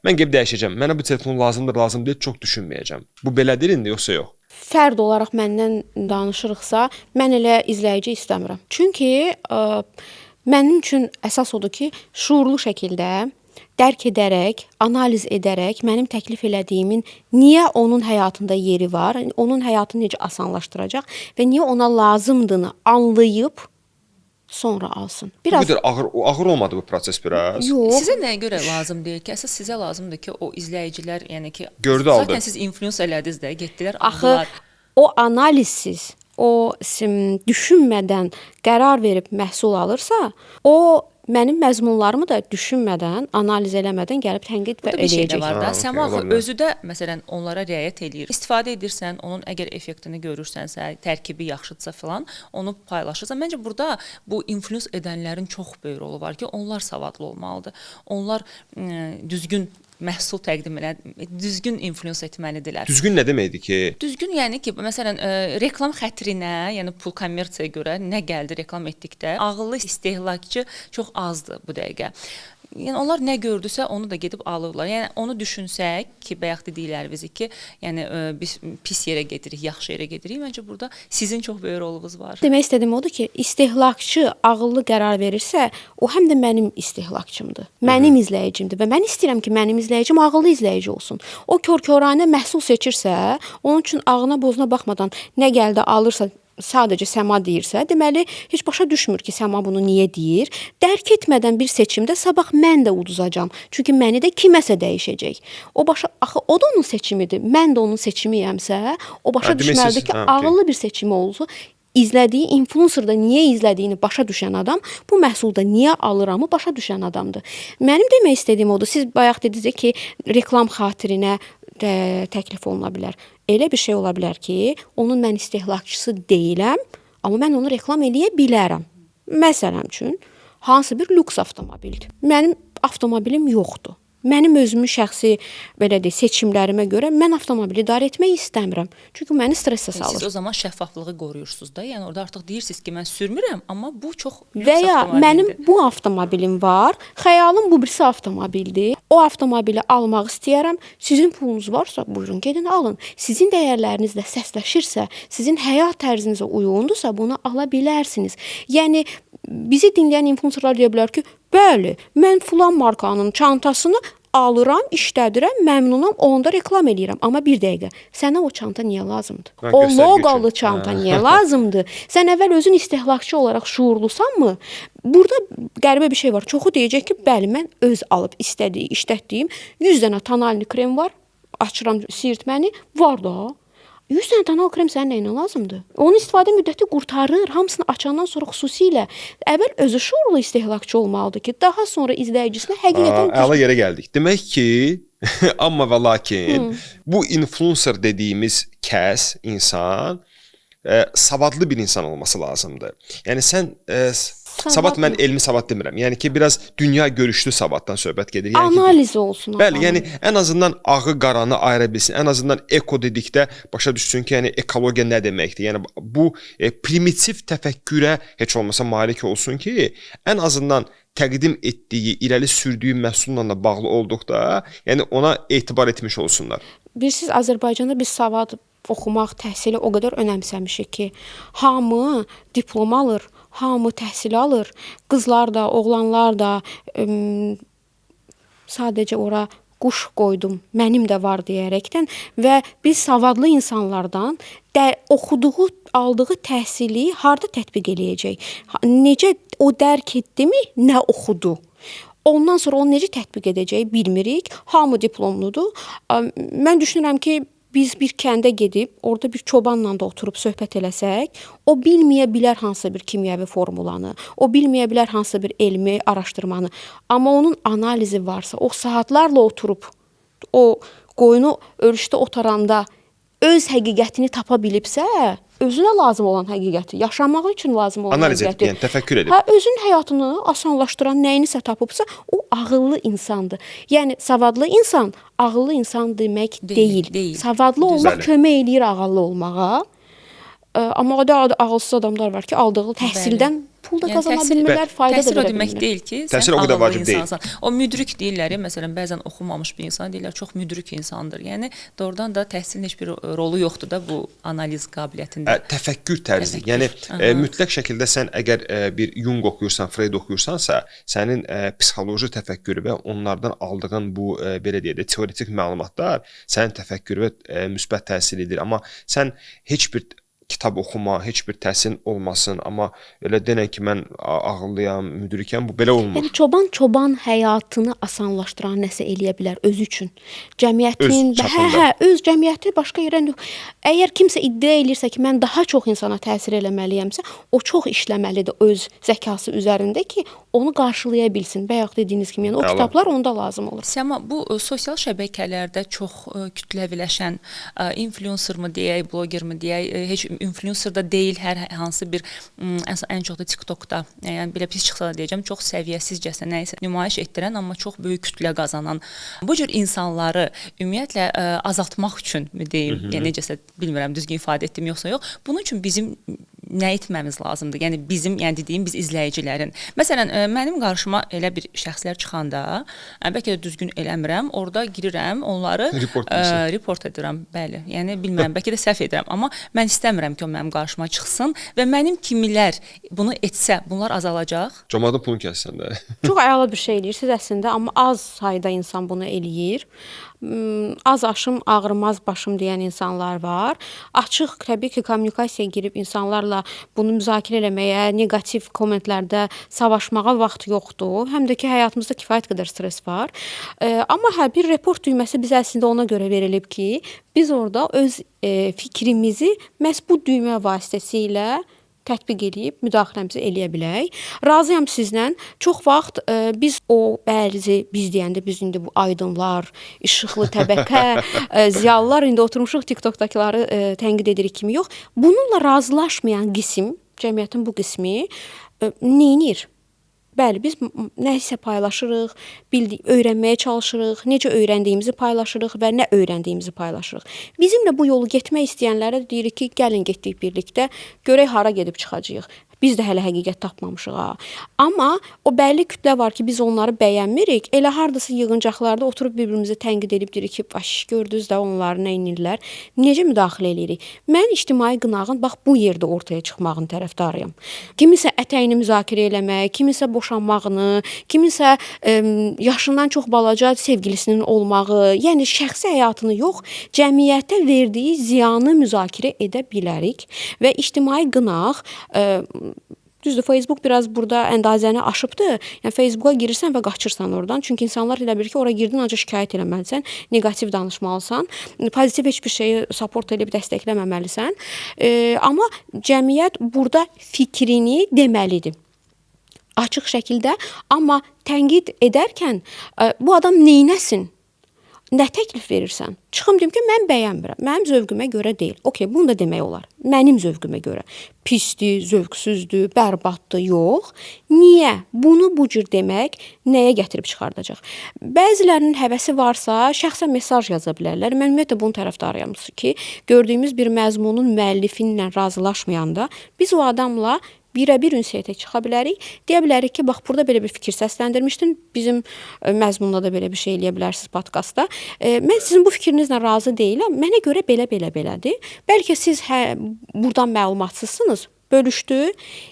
mən gedib dəyişəcəm. Mənə bu telefon lazımdır, lazım deyil, çox düşünməyəcəm. Bu belədir indi yoxsa yox? Fərd olaraq məndən danışırıqsa, mən elə izləyici istəmirəm. Çünki mənim üçün əsas odur ki, şuurlu şəkildə dərk edərək, analiz edərək mənim təklif elədiyimin niyə onun həyatında yeri var, onun həyatını necə asanlaşdıracaq və niyə ona lazımdığını anlayıb sonra alsın. Biraz bu qədər ağır olmadı bu proses biraz. Yox. Sizə nəyə görə lazım deyil ki? Əsas sizə lazımdır ki, o izləyicilər, yəni ki, gördü, aldı. Zaten siz influence elədiniz də, getdilər, aldılar. Axı o analizsiz, o düşünmədən qərar verib məhsul alırsa, o mənim məzmunlarımı da düşünmədən, analiz eləmədən gəlib tənqid və eləyəcək. Bir şey də var da, Səma axı özü də məsələn onlara riayət eləyir. İstifadə edirsən, onun əgər effektini görürsənsə, tərkibi yaxşıdırsa filan, onu paylaşırsan. Məncə burada bu influence edənlərin çox böyük rolu var ki, onlar savadlı olmalıdır. Onlar düzgün məhsul təqdim elə, düzgün influence etməlidirlər. Düzgün nə deməkdir ki? Düzgün yəni ki, məsələn, reklam xətrinə, yəni pul kommersiyaya görə nə gəldi reklam etdikdə, ağıllı istehlakçı çox azdır bu dəqiqə. Yəni onlar nə gördüsə onu da gedib alırlar. Yəni onu düşünsək ki, bayaq dediklərimizi ki, yəni biz pis yerə gedirik, yaxşı yerə gedirik. Məncə burada sizin çox böyük rolunuz var. Demək istədiyim odur ki, istehlakçı ağıllı qərar verirsə, o həm də mənim istehlakçımdır. Mənim izləyicimdir və mən istəyirəm ki, mənim izləyicim ağıllı izləyici olsun. O kör-köranə məhsul seçirsə, onun üçün ağına bozuna baxmadan nə gəldi alırsa, sadəcə Səma deyirsə, deməli heç başa düşmür ki, Səma bunu niyə deyir. Dərk etmədən bir seçimdə sabah mən də uduzacağam. Çünki məni də kiməsə dəyişəcək. O başa axı o da onun seçimidir. Mən də onun seçimiyəmsə, o başa düşməlidir ki, ağıllı bir seçimi olsun. İzlədiyi influencerda niyə izlədiyini başa düşən adam, bu məhsulda niyə alıramı başa düşən adamdır. Mənim demək istədiyim odur. Siz bayaq dediniz ki, reklam xatirinə təklif oluna bilər. Elə bir şey ola bilər ki, onun mən istehlakçısı deyiləm, amma mən onu reklam eləyə bilərəm. Məsələn üçün, hansı bir lüks avtomobildir. Mənim avtomobilim yoxdur. Mənim özümün şəxsi belə deyək, seçimlərimə görə mən avtomobili idarə etmək istəmirəm. Çünki məni stressə salır. Siz o zaman şəffaflığı qoruyursunuz da. Yəni orada artıq deyirsiniz ki, mən sürmürəm, amma bu çox lüks və ya avtomobildir. Mənim bu avtomobilim var. Xəyalım bu birisi avtomobildir. O avtomobili almaq istəyirəm. Sizin pulunuz varsa, buyurun gedin alın. Sizin dəyərlərinizlə səsləşirsə, sizin həyat tərzinizə uyğundursa, bunu ala bilərsiniz. Yəni bizi dinləyən influencerlar deyə bilər ki, bəli, mən filan markanın çantasını alıram, işlədirəm, məmnunam, onda reklam eləyirəm. Amma bir dəqiqə, sənə o çanta niyə lazımdır? O loqolu çanta niyə lazımdır? Sən əvvəl özün istehlakçı olaraq şuurlusanmı? Burada qəribə bir şey var. Çoxu deyəcək ki, bəli, mən öz alıb istədiyi, işlətdiyim 100 dənə tonalni krem var, açıram sirtməni, var da. 100 dənə tonal krem sənin nəyinə lazımdır? Onun istifadə müddəti qurtarır. Hamısını açandan sonra xüsusilə əvvəl özü şuurlu istehlakçı olmalıdır ki, daha sonra izləyicisinə həqiqətən əla yerə gəldik. Demək ki, amma və lakin bu influencer dediyimiz kəs, insan savadlı bir insan olması lazımdır. Yəni sən savad mən elmi savad demirəm. Yəni ki, biraz dünya görüşlü savaddan söhbət gedir. Yəni analiz olsun. Bəli, yəni ən azından ağı qaranı ayıra bilsin. Ən azından eko dedikdə başa düşsün ki, yəni ekologiya nə deməkdir. Yəni bu primitiv təfəkkürə heç olmasa malik olsun ki, ən azından təqdim etdiyi, irəli sürdüyü məhsulla da bağlı olduqda, yəni ona etibar etmiş olsunlar. Bilirsiniz, Azərbaycanda biz savad oxumaq, təhsili o qədər önəmsəmişik ki, hamı diplom alır, hamı təhsil alır. Qızlar da, oğlanlar da sadəcə ora quş qoydum, mənim də var deyərəkdən və biz savadlı insanlardan oxuduğu, aldığı təhsili harda tətbiq eləyəcək? Necə o dərk etdimi, nə oxudu? Ondan sonra onu necə tətbiq edəcək bilmirik. Hamı diplomludur. Mən düşünürəm ki, biz bir kəndə gedib, orada bir çobanla da oturub söhbət eləsək, o bilməyə bilər hansısa bir kimyəvi formulanı, o bilməyə bilər hansısa bir elmi araşdırmanı. Amma onun analizi varsa, o saatlarla oturub o Qoyunu örüşdə otaranda öz həqiqətini tapa bilibsə, özünə lazım olan həqiqəti, yaşamaq üçün lazım olan Analiz həqiqəti, edib, yəni təfəkkür edib. Hə, özünün həyatını asanlaşdıran nəyinisə tapıbsa, o ağıllı insandır. Yəni savadlı insan ağıllı insan demək deyil. Deyil. Savadlı olmaq kömək eləyir ağıllı olmağa. Amma o da ağılsız adamlar var ki, aldığı təhsildən pul da Yəni qazana təhsil- bilmirlər, fayda da Təhsil o verə demək bilmirlər. deyil ki, sən Təhsil o qədər ağıllı vacib deyil. insansan. O müdrik deyirlər, məsələn, bəzən oxumamış bir insan deyirlər, çox müdrik insandır. Yəni doğrudan da təhsilin heç bir rolu yoxdur da bu analiz qabiliyyətində. Təfəkkür tərzi. Təfəkkür. Yəni mütləq şəkildə sən əgər bir Jung oxuyursan, Freud oxuyursansa, sənin psixoloji təfəkkürü və onlardan aldığın bu belə deyək də teoretik məlumatlar sənin təfəkkürünə müsbət təsir edir. Amma sən heç bir kitab oxuma, heç bir təhsilin olmasın, amma elə denən ki, mən ağıllıyam, müdrikəm, bu belə olmur. Yəni çoban çoban həyatını asanlaşdıran nəsə eləyə bilər özü üçün. Cəmiyyətin Öz və çapında. Öz cəmiyyəti başqa yerə əgər kimsə iddia eləyirsə ki, mən daha çox insana təsir eləməliyəmsə, o çox işləməlidir öz zəkası üzərində ki, onu qarşılaya bilsin. Bayaq dediyiniz kimi, yəni o Əla. kitablar onda lazım olur. Səma, bu sosial şəbəkələrdə çox kütləviləşən influencer mı deyək, bloger mı deyək, heç influencer da deyil, hər hansı bir ən çox da TikTokda, yəni belə pis çıxsa da deyəcəm, çox səviyyəsizcəsinə nəyisə nümayiş etdirən, amma çox böyük kütlə qazanan bu cür insanları ümumiyyətlə azaltmaq üçün mü deyim, yəni necəsə bilmirəm düzgün ifadə etdim yoxsa yox. Bunun üçün bizim nə etməmiz lazımdır? Yəni bizim, yəni dediyim biz izləyicilərin. Məsələn, mənim qarşıma elə bir şəxslər çıxanda, bəlkə də düzgün eləmirəm, orada girirəm, onları Report edirsən. Report edirəm. Bəli. Yəni bilmirəm, bəlkə də səhv edirəm, amma mən istəmirəm ki, o mənim qarşıma çıxsın və mənim kimilər bunu etsə, bunlar azalacaq. Camaatın pulunu kəssən də. Çox əla bir şey eləyirsiniz əslində, amma az sayda insan bunu eləyir. Az aşım ağrımaz başım deyən insanlar var. Açıq təbii ki, kommunikasiyaya girib insanlarla bunu müzakirə eləməyə, neqativ kommentlərdə savaşmağa vaxt yoxdur. Həm də ki, həyatımızda kifayət qədər stres var. Amma hə, bir report düyməsi bizə əslində ona görə verilib ki, biz orada öz fikrimizi məhz bu düymə vasitəsilə tətbiq eləyib müdaxiləmizi eləyə bilək. Razıyam sizlə. Çox vaxt biz o bəzi, biz deyəndə biz indi bu aydınlar, işıqlı təbəqə, ziyalılar indi oturmuşuq TikTokdakıları tənqid edirik kimi yox. Bununla razılaşmayan qism, cəmiyyətin bu qismi neynir? Bəli, biz nəyisə paylaşırıq, öyrənməyə çalışırıq, necə öyrəndiyimizi paylaşırıq və nə öyrəndiyimizi paylaşırıq. Bizimlə bu yolu getmək istəyənlərə deyirik ki, gəlin getdik birlikdə, görək hara gedib çıxacağıq. Biz də hələ həqiqət tapmamışıq ha. Amma o bəlli kütlə var ki, biz onları bəyənmirik. Elə hardasa yığıncaqlarda oturub bir-birimizi tənqid edib deyirik ki, baş gördünüz də onlar nə edirlər, necə müdaxilə eləyirik. Mən ictimai qınağın bax bu yerdə ortaya çıxmağın tərəfdarıyam. Kimisə ətəyini müzakirə eləmək, kimisə boşanmağını, kimisə yaşından çox balaca sevgilisinin olmağı, yəni şəxsi həyatını yox, cəmiyyətə verdiyi ziyanı müzakirə edə bilərik və ictimai qınaq düzdür, Facebook biraz burada əndazəni aşıbdır. Yəni Facebooka girirsən və qaçırsan oradan. Çünki insanlar elə bilir ki, ora girdin ancaq şikayət eləməlisən, neqativ danışmalısan, pozitiv heç bir şeyi support edib dəstəkləməməlisən. Amma cəmiyyət burada fikrini deməlidir. Açıq şəkildə, amma tənqid edərkən bu adam neynəsin? Nə təklif verirsən? Çıxım deyim ki, mən bəyənmirəm. Mənim zövqümə görə deyil. Okey, bunu da demək olar. Mənim zövqümə görə. Pisdir, zövqsüzdür, bərbaddır, yox. Niyə? Bunu bu cür demək nəyə gətirib çıxardacaq? Bəzilərinin həvəsi varsa, şəxsən mesaj yaza bilərlər. Mən ümumiyyətlə bunun tərəfdarıyam ki, gördüyümüz bir məzmunun müəllifi ilə razılaşmayanda biz o adamla birəbir ünsiyyətə çıxa bilərik. Deyə bilərik ki, bax burada belə bir fikir səsləndirmişdin. Bizim məzmunda da belə bir şey eləyə bilərsiniz podkastda. Mən sizin bu fikrinizlə razı deyiləm. Mənə görə belə belə belədir. Bəlkə siz buradan məlumatsızsınız. Bölüşdü.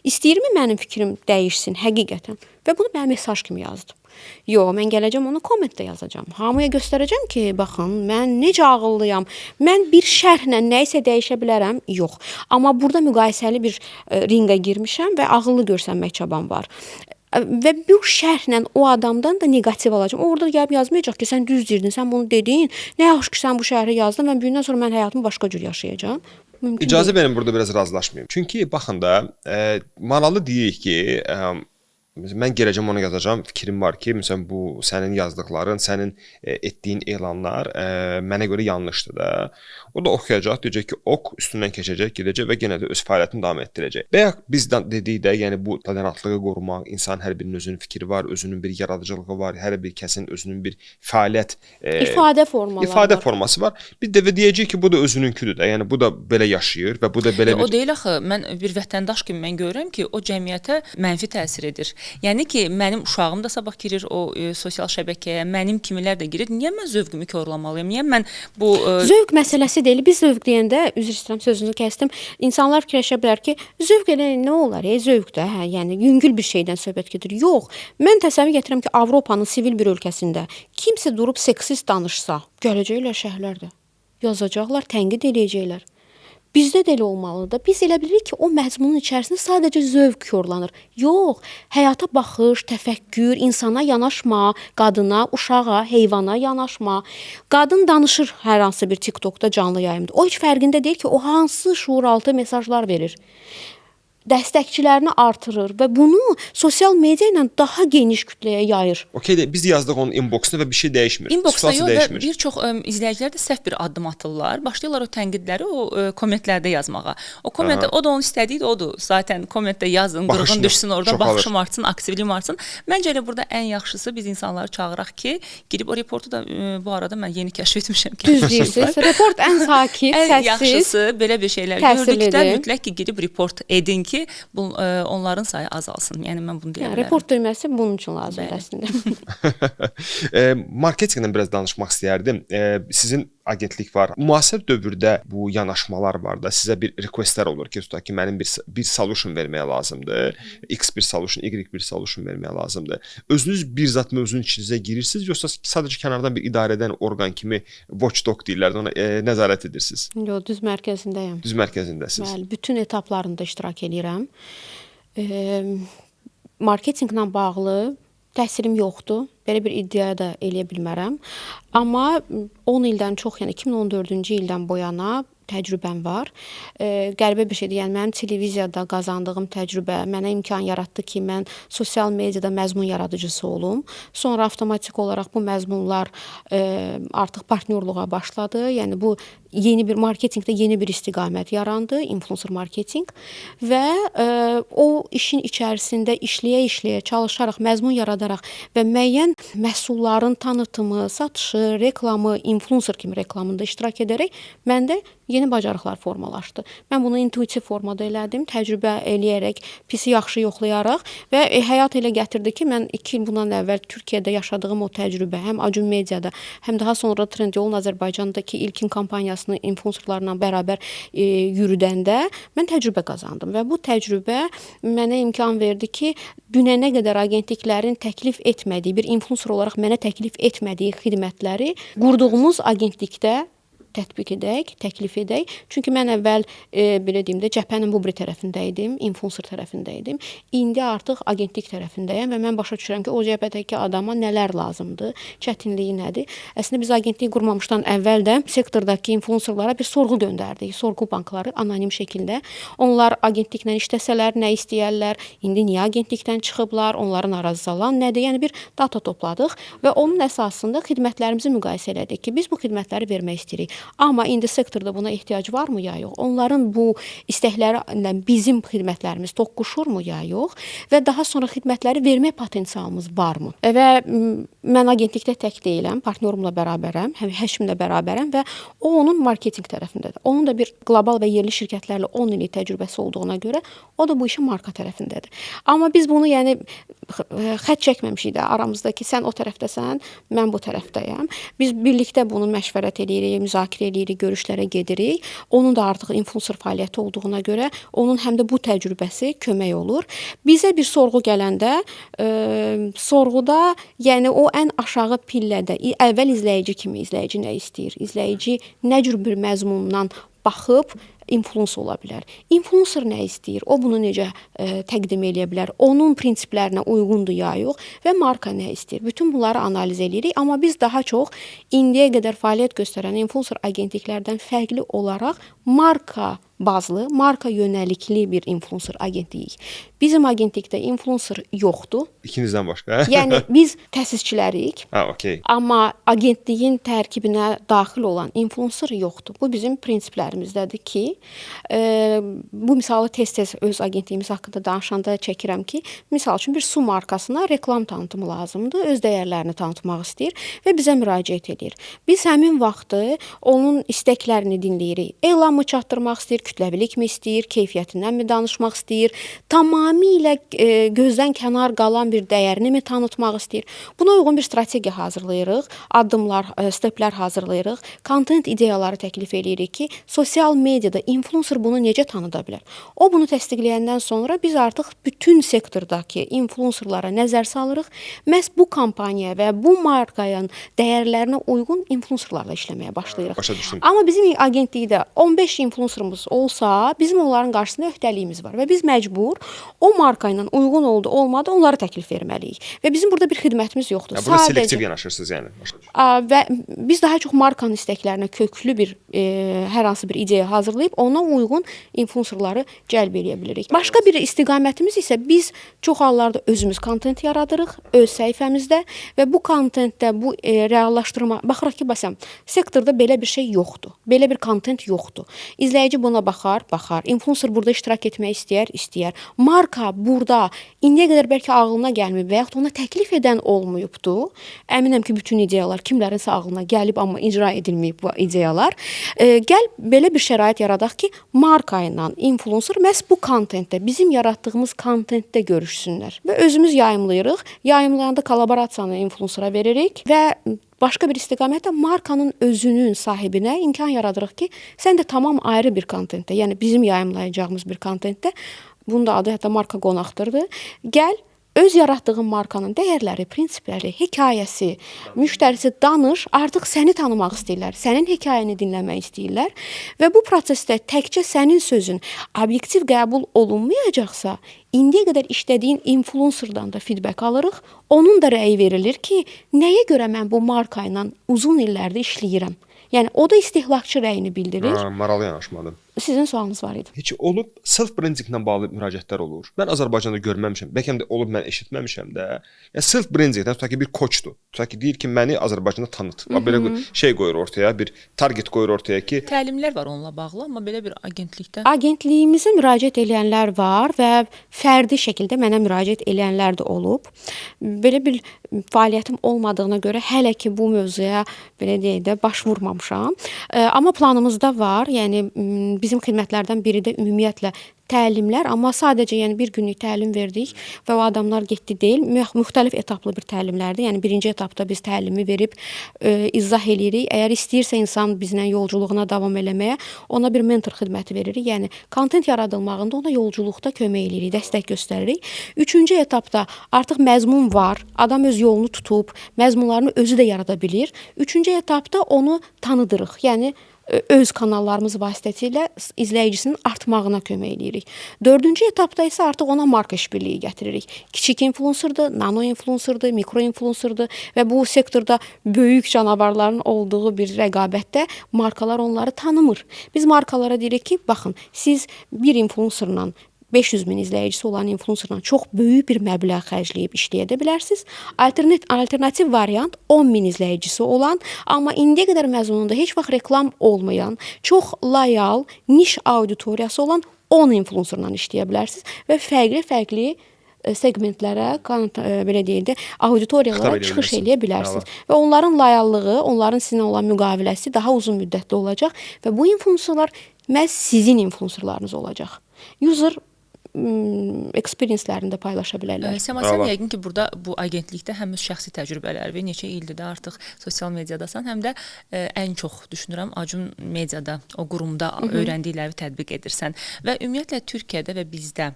İstəyirmi mənim fikrim dəyişsin həqiqətən? Və bunu mənə mesaj kimi yazdım. Yo, mən gələcəm onu kommentdə yazacağam. Hamıya göstərəcəm ki, baxın, mən necə ağıllıyam. Mən bir şərhlə nəyisə dəyişə bilərəm? Yox. Amma burada müqayisəli bir ringə girmişəm və ağıllı görsənmək çabam var. Və bu şərhlə o adamdan da neqativ alacağam. O orada gəlib yazmayacaq ki, sən düz deyirdin, sən bunu dedin. Nə yaxşı ki, sən bu şərhi yazdın. Mən bu gündən sonra mən həyatımı başqa cür yaşayacağam. Mümkün İcazə deyil. verin burada biraz razılaşmayım. Çünki baxın da, maraqlı deyirik ki, Məsələn, mən gələcəm ona yazacağam, fikrim var ki, məsələn bu sənin yazdıqların, sənin etdiyin elanlar mənə görə yanlışdır da. O da oxuyacaq, deyəcək ki, ok, üstündən keçəcək, gedəcək və yenə də öz fəaliyyətini davam etdirəcək. Bayaq biz dedik də, yəni bu tolerantlığı qorumaq, insan hər birinin özünün fikri var, özünün bir yaradıcılığı var, hər bir kəsin özünün bir fəaliyyət ifadə formaları ifadə forması var. Bir də deyəcək ki, bu da özününküdür də. Yəni bu da belə yaşayır və bu da belə bir O deyil axı. Mən bir vətəndaş kimi mən görürəm ki, o cəmiyyətə mənfi təsir edir. Yəni ki, mənim uşağım da sabah girir o sosial şəbəkəyə, mənim kimilər də girir. Niyə mən zövqümü korlamalıyam? Niyə mən bu zövq məsələsi deyil. Biz zövq deyəndə, üzr istəyirəm, sözünüzü kəsdim. İnsanlar fikirləşə bilər ki, zövq elə nə olar? Zövq də, hə, yəni yüngül bir şeydən söhbət gedir. Yox. Mən təsəvvür gətirirəm ki, Avropanın sivil bir ölkəsində kimsə durub seksist danışsa, gələcəklər şəhərlərdə, yazacaqlar, tənqid eləyəcəklər. Bizdə də elə olmalıdır. Biz elə bilirik ki, o məzmunun içərisində sadəcə zövq korlanır. Yox, həyata baxış, təfəkkür, insana yanaşma, qadına, uşağa, heyvana yanaşma. Qadın danışır hər hansı bir TikTokda canlı yayımda. O heç fərqində deyil ki, o hansı şuuraltı mesajlar verir. Dəstəkçilərini artırır və bunu sosial media ilə daha geniş kütləyə yayır. Okey, biz yazdıq onun inboxuna və bir şey dəyişmir. İnboxda yox və bir çox izləyicilər də səhv bir addım atırlar. Başlayırlar o tənqidləri o kommentlərdə yazmağa. O kommentdə o da onun istədiyi də odur. Zaten kommentdə yazın, qırğın düşsün orada, baxışım artsın, aktivliyim artsın. Məncə elə burada ən yaxşısı biz insanları çağıraq ki, girib o reportu da bu arada mən yeni kəşf etmişəm ki. Düz deyirsiniz. Report ən sakit, səssiz. Ən yaxşısı belə bir şeylər gördükdə mütləq ki, girib report edin ki, onların sayı azalsın. Yəni mən bunu deyə bilərəm. Report düyməsi bunun üçün lazımdır əslində. Marketinqdən biraz danışmaq istəyərdim. Sizin agentlik var. Müasir dövrdə bu yanaşmalar var da, sizə bir requestlər olur ki, tutaq ki, mənim bir solution verməyə lazımdır. X bir solution, Y bir solution verməyə lazımdır. Özünüz bir zat mövzunun içinizə girirsiniz, yoxsa sadəcə kənardan bir idarə edən orqan kimi watchdog deyirlər, ona nəzarət edirsiniz? Yox, düz mərkəzindəyəm. Düz mərkəzindəsiniz. Bəli, bütün etaplarında iştirak eləyirəm. Marketinqlə bağlı təhsilim yoxdur. Belə bir iddia da eləyə bilmərəm. Amma 10 ildən çox, yəni 2014-cü ildən bu yana təcrübəm var. Qəribə bir şeydir. Yəni mənim televiziyada qazandığım təcrübə mənə imkan yaratdı ki, mən sosial mediada məzmun yaradıcısı olum. Sonra avtomatik olaraq bu məzmunlar artıq partnyorluğa başladı. Yəni bu yeni bir marketinqdə yeni bir istiqamət yarandı, influencer marketinq və o işin içərisində işləyə-işləyə, çalışaraq, məzmun yaradaraq və müəyyən məhsulların tanıtımı, satışı, reklamı, influencer kimi reklamında iştirak edərək məndə yeni bacarıqlar formalaşdı. Mən bunu intuitiv formada elədim, təcrübə eləyərək, pisi yaxşı yoxlayaraq və həyat elə gətirdi ki, mən 2 il bundan əvvəl Türkiyədə yaşadığım o təcrübə, həm Acun Mediada, həm daha sonra Trendyolun Azərbaycandakı ilkin kampaniyasını influencerlarla bərabər yürüdəndə mən təcrübə qazandım və bu təcrübə mənə imkan verdi ki, dünənə qədər agentliklərin təklif etmədiyi, bir influencer olaraq mənə təklif etmədiyi xidmətləri qurduğumuz agentlikdə tətbiq edək, təklif edək. Çünki mən əvvəl belə deyim də cəbhənin bu biri tərəfində idim, influencer tərəfində idim. İndi artıq agentlik tərəfindəyəm və mən başa düşürəm ki, o cəbhədəki adama nələr lazımdır, çətinliyi nədir. Əslində biz agentlik qurmamışdan əvvəl də sektordakı influencerlara bir sorğu göndərdik. Sorğu bankları anonim şəkildə. Onlar agentliklə işləsələr, nə istəyərlər, indi niyə agentlikdən çıxıblar, onların narazı alan nədir? Yəni bir data topladıq və onun əsasında xidmətlərimizi müqayisə elədik ki, biz bu xidmətləri vermək istəyirik. Amma indi sektorda buna ehtiyac varmı ya yox? Onların bu istəkləri ilə bizim xidmətlərimiz toqquşurmu ya yox? Və daha sonra xidmətləri vermək potensialımız varmı? Və mən agentlikdə tək deyiləm, partnyorumla bərabərəm, Həşimlə bərabərəm və o onun marketinq tərəfindədir. Onun da bir qlobal və yerli şirkətlərlə 10 illik təcrübəsi olduğuna görə o da bu işin marka tərəfindədir. Amma biz bunu yəni xətt çəkməmişik də aramızdakı sən o tərəfdəsən, mən bu tərəfdəyəm. Biz birlikdə bunu məşvərət eləyirik, müzakirə eləyirik, görüşlərə gedirik. Onun da artıq influencer fəaliyyəti olduğuna görə onun həm də bu təcrübəsi kömək olur. Bizə bir sorğu gələndə, sorğuda yəni o ən aşağı pillədə əvvəl izləyici kimi, izləyici nə istəyir, izləyici nə cür bir məzmundan baxıb influencer ola bilər. Influencer nə istəyir? O bunu necə təqdim eləyə bilər? Onun prinsiplərinə uyğundur ya yox və marka nə istəyir? Bütün bunları analiz eləyirik, amma biz daha çox indiyə qədər fəaliyyət göstərən influencer agentliklərdən fərqli olaraq marka bazlı, marka yönəlikli bir influencer agentliyik. Bizim agentlikdə influencer yoxdur. İkinizdən başqa. Yəni biz təsisçiləriyik. Ha, okey. Amma agentliyin tərkibinə daxil olan influencer yoxdur. Bu bizim prinsiplərimizdədir ki, bu misalı tez-tez öz agentliyimiz haqqında danışanda çəkirəm ki, misal üçün bir su markasına reklam tanıtımı lazımdır, öz dəyərlərini tanıtmaq istəyir və bizə müraciət edir. Biz həmin vaxtı onun istəklərini dinləyirik. Elanmı çatdırmaq istəyir, kütləvilikmi istəyir, keyfiyyətindənmi danışmaq istəyir, tamamilə gözdən kənar qalan bir dəyərini mi tanıtmaq istəyir. Buna uyğun bir strategiya hazırlayırıq, addımlar, steplər hazırlayırıq, kontent ideyaları təklif eləyirik ki, sosial mediada influencer bunu necə tanıda bilər? O bunu təsdiqləyəndən sonra biz artıq bütün sektordakı influencerlara nəzər salırıq. Məhz bu kampaniya və bu markanın dəyərlərinə uyğun influencerlarla işləməyə başlayırıq. Başa düşdüm. Amma bizim agentlikdə 15 influencerımız olsa, bizim onların qarşısında öhdəliyimiz var və biz məcbur o marka ilə uyğun oldu, olmadı onlara təklif verməliyik. Və bizim burada bir xidmətimiz yoxdur. Yəni, burada selektiv yanaşırsınız yəni. Və biz daha çox markanın istəklərinə köklü bir hər hansı bir ideya hazırlayıb ona uyğun influencerları cəlb eləyə bilirik. Başqa bir istiqamətimiz isə biz çox hallarda özümüz kontent yaradırıq öz səhifəmizdə və bu kontentdə bu reallaşdırma baxırıq ki, məsələn, sektorda belə bir şey yoxdur. Belə bir kontent yoxdur. İzləyici buna baxar, baxar. Influencer burada iştirak etmək istəyər, istəyər. Marka burada indiyə qədər bəlkə ağlına gəlməyib və yaxud ona təklif edən olmayıbdı. Əminəm ki, bütün ideyalar kimlərinsə ağlına gəlib, amma icra edilməyib bu ideyalar. Gəl belə bir şərait yaradaq ki, marka ilə influencer məhz bu kontentdə, bizim yaratdığımız kontentdə görüşsünlər. Və özümüz yayımlayırıq. Yayımlayanda kollaborasiyanı influencera veririk və başqa bir istiqamətdə markanın özünün sahibinə imkan yaradırıq ki, sən də tamam ayrı bir kontentdə, yəni bizim yayımlayacağımız bir kontentdə, bunun da adı hətta marka qonaqdırdı. Gəl öz yaratdığın markanın dəyərləri, prinsipləri, hekayəsi, müştərisi danış, artıq səni tanımaq istəyirlər, sənin hekayəni dinləmək istəyirlər və bu prosesdə təkcə sənin sözün obyektiv qəbul olunmayacaqsa, indiyə qədər işlədiyin influencerdan da feedback alırıq, onun da rəyi verilir ki, nəyə görə mən bu marka ilə uzun illərdir işləyirəm. Yəni o da istehlakçı rəyini bildirir. Ha, maraqlı yanaşmadır. Sizin sualınız var idi. Heç olub self-brandinglə bağlı müraciətlər olur. Mən Azərbaycanda görməmişəm. Bəlkə də olub, mən eşitməmişəm də. Yəni self-brandingdən tutaq ki, bir koçdur. Tutaq ki, deyir ki, məni Azərbaycanda tanıt. Bax belə şey qoyur ortaya, bir target qoyur ortaya ki, təlimlər var onunla bağlı, amma belə bir agentliydə agentliyimizə müraciət edənlər var və fərdi şəkildə mənə müraciət edənlər də olub. Belə bir fəaliyyətim olmadığına görə hələ ki bu mövzuya belə deyək də baş vurmamışam. Amma planımızda var. Yəni bizim xidmətlərdən biri də ümumiyyətlə təlimlər, amma sadəcə yəni bir günlük təlim verdik və o adamlar getdi deyil, müxtəlif etaplı bir təlimlərdir. Yəni birinci etapda biz təlimi verib izah eləyirik. Əgər istəyirsə insan bizlə yolculuğuna davam eləməyə, ona bir mentor xidməti veririk. Yəni kontent yaradılmağında ona yolculuqda kömək eləyirik, dəstək göstəririk. Üçüncü etapda artıq məzmun var, adam öz yolunu tutub, məzmunlarını özü də yarada bilir. Üçüncü etapda onu tanıdırıq. Yəni öz kanallarımız vasitəsilə izləyicisinin artmağına kömək eləyirik. Dördüncü etapda isə artıq ona marka işbirliyi gətiririk. Kiçik influencerdır, nano influencerdır, mikro influencerdır və bu sektorda böyük canavarların olduğu bir rəqabətdə markalar onları tanımır. Biz markalara deyirik ki, baxın, siz bir influencerla 500 min izləyicisi olan influencerla çox böyük bir məbləğ xərcləyib işləyə də bilərsiniz. Alternativ variant 10 min izləyicisi olan, amma indiyə qədər məzmununda heç vaxt reklam olmayan, çox layal, niş auditoriyası olan 10 influencerla işləyə bilərsiniz və fərqli-fərqli segmentlərə, belə deyək də, auditoriyalara çıxış eləyə bilərsiniz. Və onların layallığı, onların sizinlə olan müqaviləsi daha uzun müddətli olacaq və bu influencerlar məhz sizin influencerlarınız olacaq. User experience-lərini də paylaşa bilərlər. Səma, sən yəqin ki, burada bu agentlikdə həm öz şəxsi təcrübələri və neçə ildir də artıq sosial mediadasan, həm də ən çox düşünürəm Acun Mediada, o qurumda öyrəndikləri tətbiq edirsən və ümumiyyətlə Türkiyədə və bizdə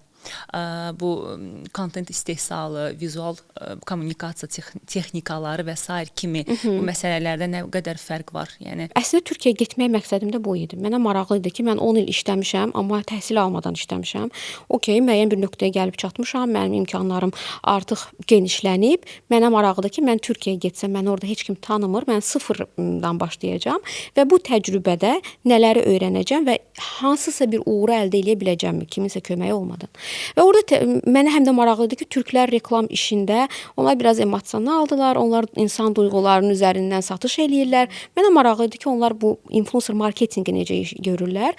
Bu kontent istehsalı, vizual kommunikasiya texnikaları və sair kimi bu məsələlərdə nə qədər fərq var? Yəni əslində Türkiyəyə getmək məqsədim də bu idi. Mənə maraqlı idi ki, mən 10 il işləmişəm, amma təhsil almadan işləmişəm. Okay, müəyyən bir nöqtəyə gəlib çatmışam, mənim imkanlarım artıq genişlənib. Mənə maraqlıdır ki, mən Türkiyəyə getsəm, məni orada heç kim tanımır, mən sıfırdan başlayacağam və bu təcrübədə nələri öyrənəcəm və hansısa bir uğuru əldə eləyə biləcəmmi kiminsə köməyi olmadan. Və orada mənə həm də maraqlı idi ki, türklər reklam işində onlar biraz emosionaldılar, onlar insan duyğularının üzərindən satış eləyirlər. Mənə maraqlı idi ki, onlar bu influencer marketinqi necə görürlər.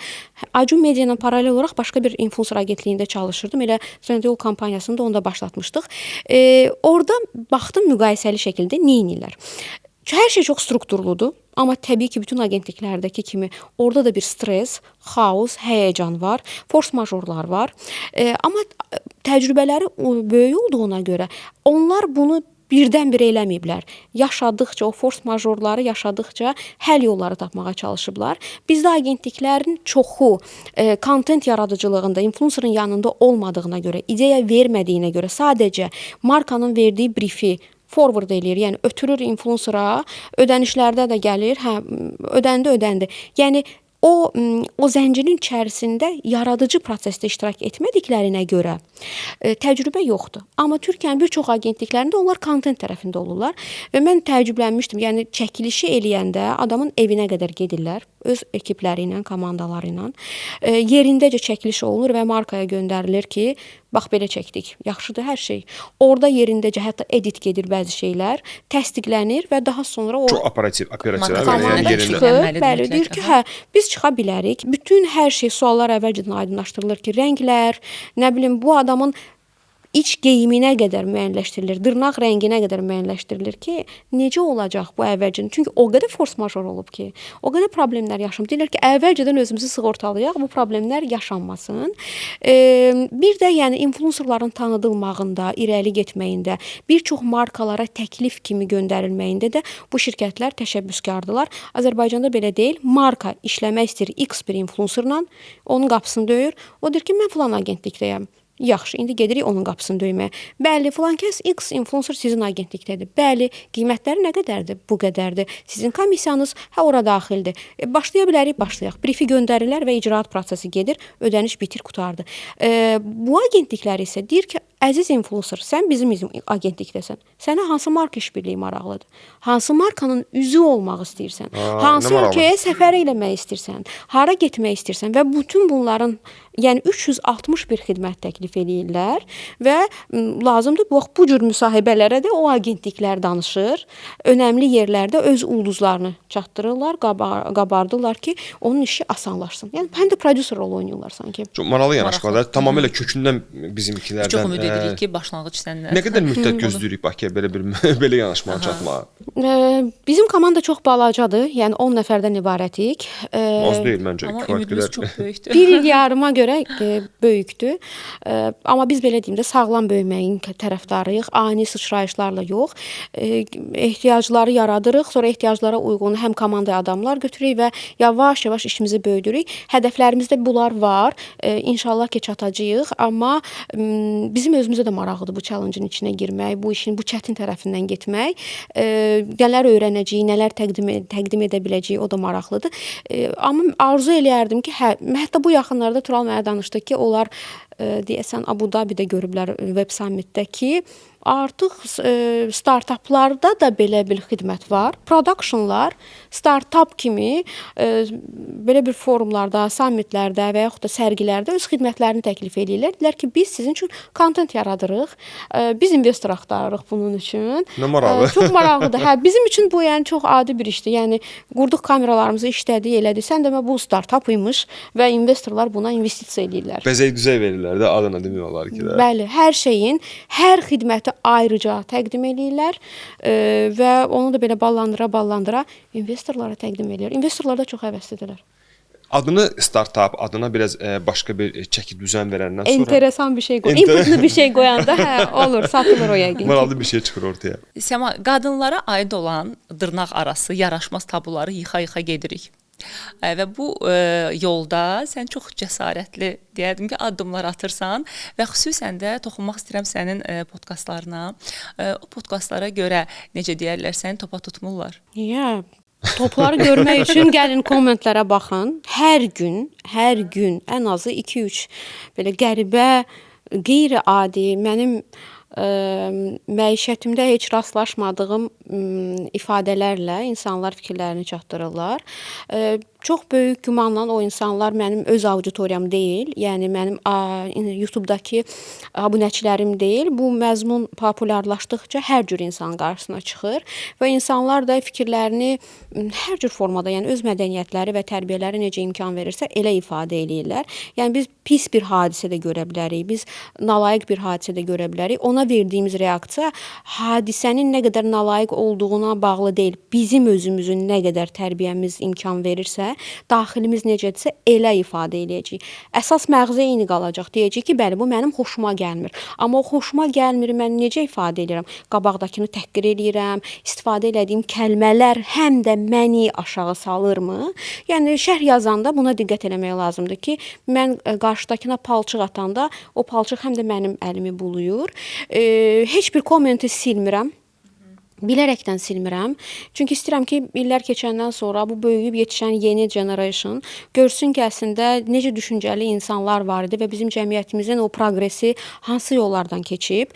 Acun Media ilə paralel olaraq başqa bir influencer agentliyində çalışırdım. Elə Trendyol kampaniyasını da onda başlatmışdıq. Orada baxdım müqayisəli şəkildə nə edirlər. Hər şey çox strukturludur, amma təbii ki, bütün agentliklərdəki kimi orada da bir stres, xaos, həyəcan var, fors-majorlar var. Amma təcrübələri böyük olduğuna görə onlar bunu birdən-birə eləməyiblər. Yaşadıqca, o fors-majorları yaşadıqca həll yolları tapmağa çalışıblar. Bizdə agentliklərin çoxu kontent yaradıcılığında, influencerın yanında olmadığına görə, ideya vermədiyinə görə sadəcə markanın verdiyi briefi forward eləyir, yəni ötürür influencera, ödənişlərdə də gəlir, hə, ödəndi, ödəndi. Yəni o zəncirin içərisində yaradıcı prosesdə iştirak etmədiklərinə görə təcrübə yoxdur. Amma Türkiyənin bir çox agentliklərində onlar kontent tərəfində olurlar və mən təəccüblənmişdim. Yəni çəkilişi eləyəndə adamın evinə qədər gedirlər öz ekipləri ilə, komandaları ilə. Yerindəcə çəkiliş olunur və markaya göndərilir ki, bax belə çəkdik. Yaxşıdır hər şey. Orada yerindəcə hətta edit gedir bəzi şeylər, təsdiqlənir və daha sonra o çox operativ, yəni yerində çıxır, bəli, deyir ki, hə, biz çıxa bilərik. Bütün hər şey, suallar əvvəlcədən aydınlaşdırılır ki, rənglər, nə bilim, bu adamın iç geyiminə qədər müəyyənləşdirilir, dırnaq rənginə qədər müəyyənləşdirilir ki, necə olacaq bu əvvəlcədən? Çünki o qədər force-major olub ki, o qədər problemlər yaşanıb. Deyirlər ki, əvvəlcədən özümüzü sığortalayaq, bu problemlər yaşanmasın. Bir də yəni influencerların tanıdılmağında, irəli getməyində, bir çox markalara təklif kimi göndərilməyində də bu şirkətlər təşəbbüskardılar. Azərbaycanda belə deyil. Marka işləmək istəyir X bir influencerla, onun qapısını döyür. O deyir ki, mən filan agentlikdəyəm. Yaxşı, indi gedirik onun qapısını döyməyə. Bəli, filan kəs X influencer sizin agentlikdədir. Bəli, qiymətləri nə qədərdir? Bu qədərdir. Sizin komissiyanız hə ora daxildir. Başlaya bilərik, başlayaq. Briefi göndərirlər və icraat prosesi gedir, ödəniş bitir, qurtardı. Bu agentliklər isə deyir ki, əziz influencer, sən bizim agentlikdəsən. Sənə hansı marka işbirliyi maraqlıdır? Hansı markanın üzü olmaq istəyirsən? Hansı ölkəyə səfər eləmək istəyirsən? Hara getmək istəyirsən? Və bütün bunların, yəni 360 bir xidmət təklif eləyirlər və lazımdır bu cür müsahibələrə də o agentliklər danışır. Önəmli yerlərdə öz ulduzlarını çatdırırlar, qabardırlar ki, onun işi asanlaşsın. Yəni həm də prodüser rolu oynayırlar sanki. Çox maraqlı yanaşmalar. Tamamilə kökündən bizimkilərdən. Çox ümid edirik ki, başlanğıc səndən. Nə qədər müddət gözləyirik Bakıya belə bir belə yanaşmanı çatmağa? Bizim komanda çox balacadır. Yəni 10 nəfərdən ibarətik. Az deyil məncə. Amma ümidimiz çox böyükdür. Bir il yarıma görə böyükdür. Amma biz belə deyim də sağlam böyüməyin tərəfdarıyıq. Ani sıçrayışlarla yox. Ehtiyacları yaradırıq, sonra ehtiyaclara uyğun həm komandaya adamlar götürürük və yavaş-yavaş işimizi böyüdürük. Hədəflərimizdə bunlar var. İnşallah ki, çatacağıq. Amma bizim özümüzə də maraqlıdır bu challenge-ın içinə girmək, bu işin bu çətin tərəfindən getmək. Nələr öyrənəcəyik, nələr təqdim edə biləcəyik, o da maraqlıdır. Amma arzu eləyərdim ki, hə, hətta bu yaxınlarda Tural mənə danışdı ki, onlar deyəsən Abu Dabidə görüblər Web Summit-də ki, artıq startaplarda da belə bir xidmət var. Productionlar startap kimi belə bir forumlarda, summitlərdə və yaxud da sərgilərdə öz xidmətlərini təklif eləyirlər. Deyirlər ki, biz sizin üçün kontent yaradırıq. Biz investor axtarırıq bunun üçün. Nə maraqlı. Çox maraqlıdır. Hə, bizim üçün bu yəni çox adi bir işdir. Yəni qurduq kameralarımızı, işlədik, elədik. Sən demə bu startap imiş və investorlar buna investisiya eləyirlər. Bəzək düzək verirlər də adına demək olar ki də. Bəli, hər şeyin, hər xidməti ayrıca təqdim eləyirlər və onu da belə ballandıra investorlara təqdim eləyir. İnvestorlar da çox həvəslidirlər. Adını startap, adına biraz başqa bir çəki düzən verəndən sonra enteresan bir şey qoy. İnputlu bir şey qoyanda hə, olur, satılır o yəqin ki. Maraqlı bir şey çıxır ortaya. Səma, qadınlara aid olan dırnaq arası yaraşmaz tabuları yıxa-yıxa gedirik. Və bu yolda sən çox cəsarətli deyərdim ki, addımlar atırsan və xüsusən də toxunmaq istəyirəm sənin podkastlarına. O podkastlara görə necə deyərlər, səni topa tutmurlar. Niyə? Topları görmək üçün gəlin kommentlərə baxın. Hər gün, hər gün ən azı 2-3 belə qəribə, qeyri-adi, mənim məişətimdə heç rastlaşmadığım ifadələrlə insanlar fikirlərini çatdırırlar. Çox böyük gümanla o insanlar mənim öz auditoriyam deyil, yəni mənim YouTube-dakı abunəçilərim deyil. Bu məzmun populyarlaşdıqca hər cür insan qarşısına çıxır və insanlar da fikirlərini hər cür formada, yəni öz mədəniyyətləri və tərbiyələri necə imkan verirsə elə ifadə eləyirlər. Yəni biz pis bir hadisə də görə bilərik, biz nalayiq bir hadisə də görə bilərik. Ona verdiyimiz reaksiya hadisənin nə qədər nalayiq olduğuna bağlı deyil. Bizim özümüzün nə qədər tərbiyəmiz imkan verirsə, daxilimiz necədirsə elə ifadə eləyəcəyik. Əsas məğzə eyni qalacaq. Deyəcək ki, bəli, bu mənim xoşuma gəlmir. Amma o xoşuma gəlmir, mən necə ifadə eləyirəm? Qabaqdakını təhqir eləyirəm, istifadə elədiyim kəlmələr həm də məni aşağı salırmı? Yəni şərh yazanda buna diqqət eləmək lazımdır ki, mən qarşıdakına palçıq atanda o palçıq həm də mənim əlimi buluyur. Heç bir kommenti silmirəm. Bilərəkdən silmirəm. Çünki istəyirəm ki, illər keçəndən sonra bu böyüyüb yetişən yeni generation görsün ki, əslində necə düşüncəli insanlar var idi və bizim cəmiyyətimizin o proqresi hansı yollardan keçib.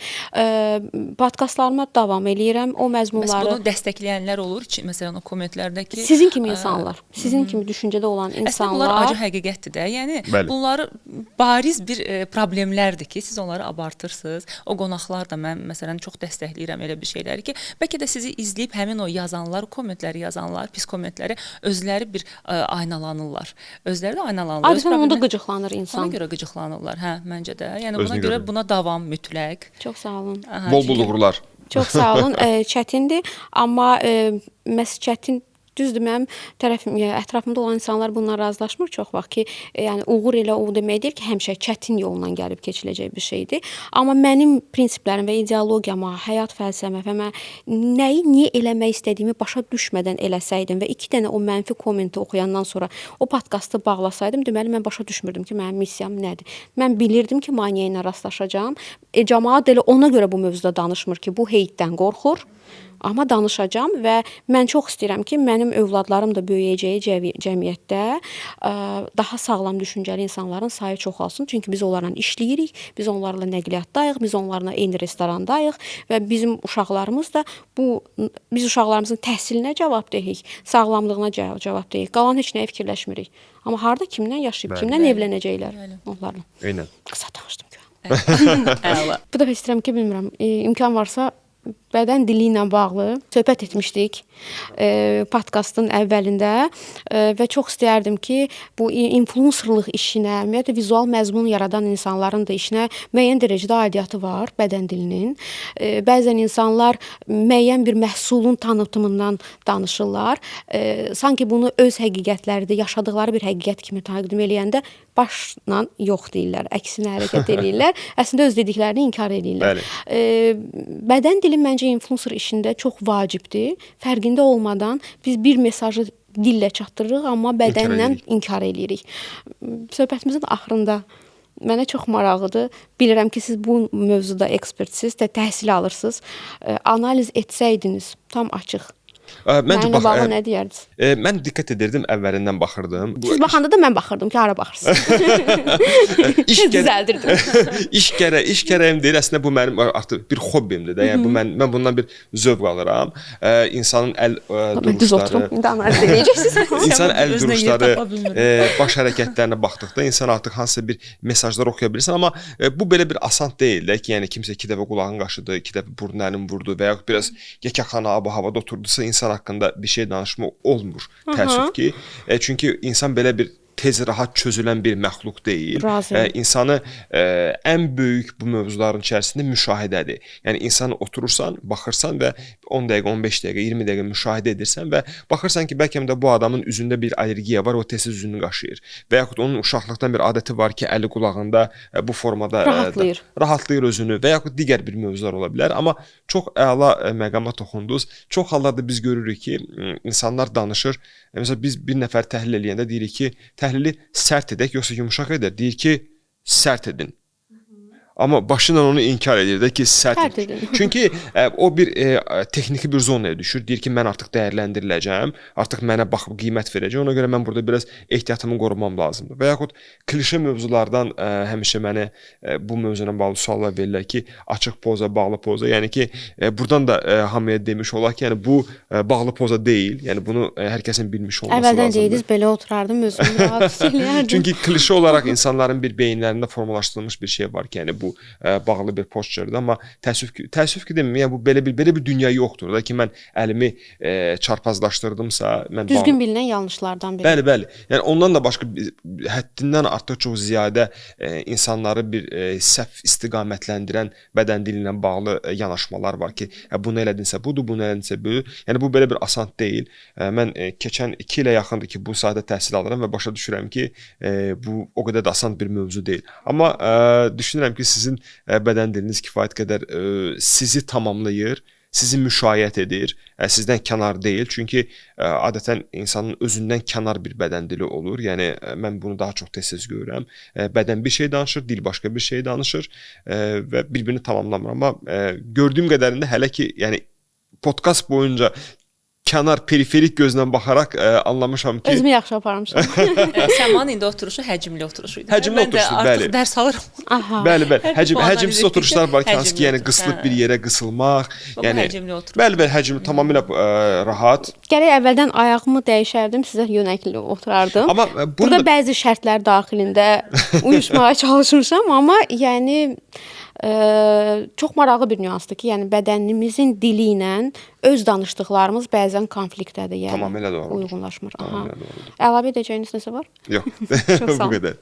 Podkastlarıma davam eləyirəm. O məzmunları. Bəs bunu dəstəkləyənlər olur ki, məsələn o kommentlərdə ki, sizin kimi insanlar, sizin kimi düşüncədə olan insanlar. Əslində bunlar acı həqiqətdir də. Yəni bəli, bunları bariz bir problemlərdir ki, siz onları abartırsınız. O qonaqlar da mən məsələn çox dəstəkləyirəm elə bir şeyləri ki, bəlkə də sizi izləyib həmin o yazanlar, kommentləri yazanlar, pis kommentləri özləri bir aynalanırlar. Özləri də aynalanırlar. Adətən onda qıcıqlanır insan. Ona görə qıcıqlanırlar, hə, məncə də. Yəni buna görə buna davam mütləq. Çox sağ olun. Bol-bol uğurlar. Çox sağ olun. Çətindir, amma məhz çətin. Düzdür, mənim tərəfim, yəni ətrafımda olan insanlar bundan razılaşmır çox vaxt ki, yəni uğur elə o demək deyil ki, həmişə çətin yolla gəlib keçiləcək bir şeydir. Amma mənim prinsiplərim və ideologiyama, həyat fəlsəfəmə və mən nəyi niyə eləmək istədiyimi başa düşmədən eləsəydim və 2 dənə o mənfi kommenti oxuyandan sonra o podkastı bağlasaydım, deməli mən başa düşmürdüm ki, mənim missiyam nədir. Mən bilirdim ki, maneə ilə rastlaşacağam. Camaat elə ona görə bu mövzuda danışmır ki, bu heytdən qorxur. Amma danışacağam və mən çox istəyirəm ki, mənim övladlarım da böyüyəcəyi cəmiyyətdə daha sağlam düşüncəli insanların sayı çoxalsın. Çünki biz onlarla işləyirik, biz onlarla nəqliyyatdayıq, biz onlarla eyni restorandayıq və bizim uşaqlarımız da biz uşaqlarımızın təhsilinə cavab deyirik, sağlamlığına cavab deyirik. Qalan heç nəyə fikirləşmirik. Amma harda kimlə yaşayıb, bəli, kimlə evlənəcəklər onlarla. Eynən. Qısa danışdım ki. Bu dəfə istəyirəm ki, bilmirəm, imkan varsa bədən dili ilə bağlı söhbət etmişdik podkastın əvvəlində və çox istəyərdim ki, bu influencerlıq işinə, ümumiyyətlə vizual məzmun yaradan insanların da işinə müəyyən dərəcədə aidiyyatı var bədən dilinin. Bəzən insanlar müəyyən bir məhsulun tanıtımından danışırlar. Sanki bunu öz həqiqətləridir, yaşadıkları bir həqiqət kimi təqdim eləyəndə başla yox deyirlər, əksinə hərəkət eləyirlər. Əslində öz dediklərini inkar eləyirlər. Bədən dili məncə influencer işində çox vacibdir. Fərqində olmadan biz bir mesajı dillə çatdırırıq, amma bədənlə inkar eləyirik. Söhbətimizin axırında mənə çox maraqlıdır. Bilirəm ki, siz bu mövzuda ekspertsiz, də təhsil alırsınız. Analiz etsəydiniz tam açıq. Məncə bax, bağlı nə deyərdiniz? Mən diqqət edirdim, əvvəlindən baxırdım. Siz baxanda da mən baxırdım ki, hara baxırsınız. İş düzəldirdim. İş gərəyim deyil, əslində bu mənim artıq bir hobbimdir də. Yəni bu mən bundan bir zövq alıram. İnsanın əl duruşları. Düz oturum, indi analiz edəcəksiniz. İnsanın əl duruşları, baş hərəkətlərinə baxdıqda insan artıq hansısa bir mesajlar oxuya bilirsən, amma bu belə bir asan deyil də ki, yəni kimsə 2 dəfə qulağını qaşıdı, 2 dəfə burnunu əlini vurdu və ya biraz yekəxana ab havada oturduysa insan haqqında bir şey danışma olmur, təəssüf ki. Çünki insan belə bir tez rahat çözülən bir məxluq deyil. Razıyam. İnsanı ən böyük bu mövzuların içərisində müşahidədir. Yəni insanı oturursan, baxırsan və 10 dəqiqə, 15 dəqiqə, 20 dəqiqə müşahidə edirsən və baxırsan ki, bəlkə də bu adamın üzündə bir allergiya var, o tez-tez üzünü qaşıyır. Və yaxud onun uşaqlıqdan bir adəti var ki, əli qulağında bu formada rahatlayır. Rahatlayır özünü və yaxud digər bir mövzular ola bilər. Amma çox əla məqama toxundunuz. Çox hallarda biz görürük ki, insanlar danışır. Məsələn, biz bir nəfər təhlil eləyəndə deyirik ki, təhlili sərt edək yoxsa yumşaq edək? Deyir ki, sərt edin. Amma başıyla onu inkar edir də ki, sərt edin. Çünki o bir texniki bir zonaya düşür. Deyir ki, mən artıq dəyərləndiriləcəm, artıq mənə baxıb qiymət verəcək. Ona görə mən burada biraz ehtiyatımı qorumam lazımdır. Və yaxud klişe mövzulardan həmişə mənə bu mövzuna bağlı suallar verirlər ki, açıq poza, bağlı poza. Yəni ki, buradan da hamıya demiş olaq ki, yəni bu bağlı poza deyil. Yəni bunu hər kəsin bilmiş olması lazımdır. Əvvəldən deyirdiniz, belə oturardım, özümü rahat hiss eləyərdim. Çünki klişe olaraq insanların bir beyinlərində formalaşdırılmış bir şey var ki, yəni bu bağlı bir posturdur, amma təəssüf ki deməyim, yəni bu belə bir dünya yoxdur da ki, mən əlimi çarpazlaşdırdımsa, mən düzgün bilinən yanlışlardan biri. Bəli, bəli. Yəni ondan da başqa həddindən artıq çox ziyadə insanları bir səhv istiqamətləndirən bədən dili ilə bağlı yanaşmalar var ki, bunu elədinsə budur, bunu elədinsə budur. Yəni bu belə bir asan deyil. Mən keçən 2 ilə yaxındır ki, bu sahədə təhsil alıram və başa düşürəm ki, bu o qədər də asan bir mövzu deyil. Amma düşünürəm ki, sizin bədən diliniz kifayət qədər sizi tamamlayır, sizi müşayiət edir, sizdən kənar deyil. Çünki adətən insanın özündən kənar bir bədən dili olur. Yəni mən bunu daha çox tez-tez görürəm. Bədən bir şey danışır, dil başqa bir şey danışır və bir-birini tamamlamır. Amma gördüyüm qədərində hələ ki, yəni podkast boyunca kənar, periferik gözlə baxaraq anlamışam ki... Özümü yaxşı aparmışam. Səmanın indi oturuşu həcmli oturuşu idi. Həcmli oturuşu, bəli. Mən də artıq dərs alıram. Aha. Bəli, bəli. Həcmsiz oturuşlar var ki, hansı ki, yəni qısılıb bir yerə qısılmaq. Yəni, həcmli oturuş. Bəli, bəli, həcmli, tamamilə rahat. Gərək əvvəldən ayağımı dəyişərdim, sizə yönəkli oturardım. Amma burada bəzi şərtlər daxilində uyuşmağa çalışmışam, amma yəni... çox maraqlı bir nüansdır ki, yəni bədənimizin dili ilə öz danışdıqlarımız bəzən konfliktdədir, yəni tamamilə doğrudur. Uyğunlaşmır. Tamamilə doğrudur. Əlavə edəcəyiniz nəsə var? Yox. Çox sağ olun. Bu qədər.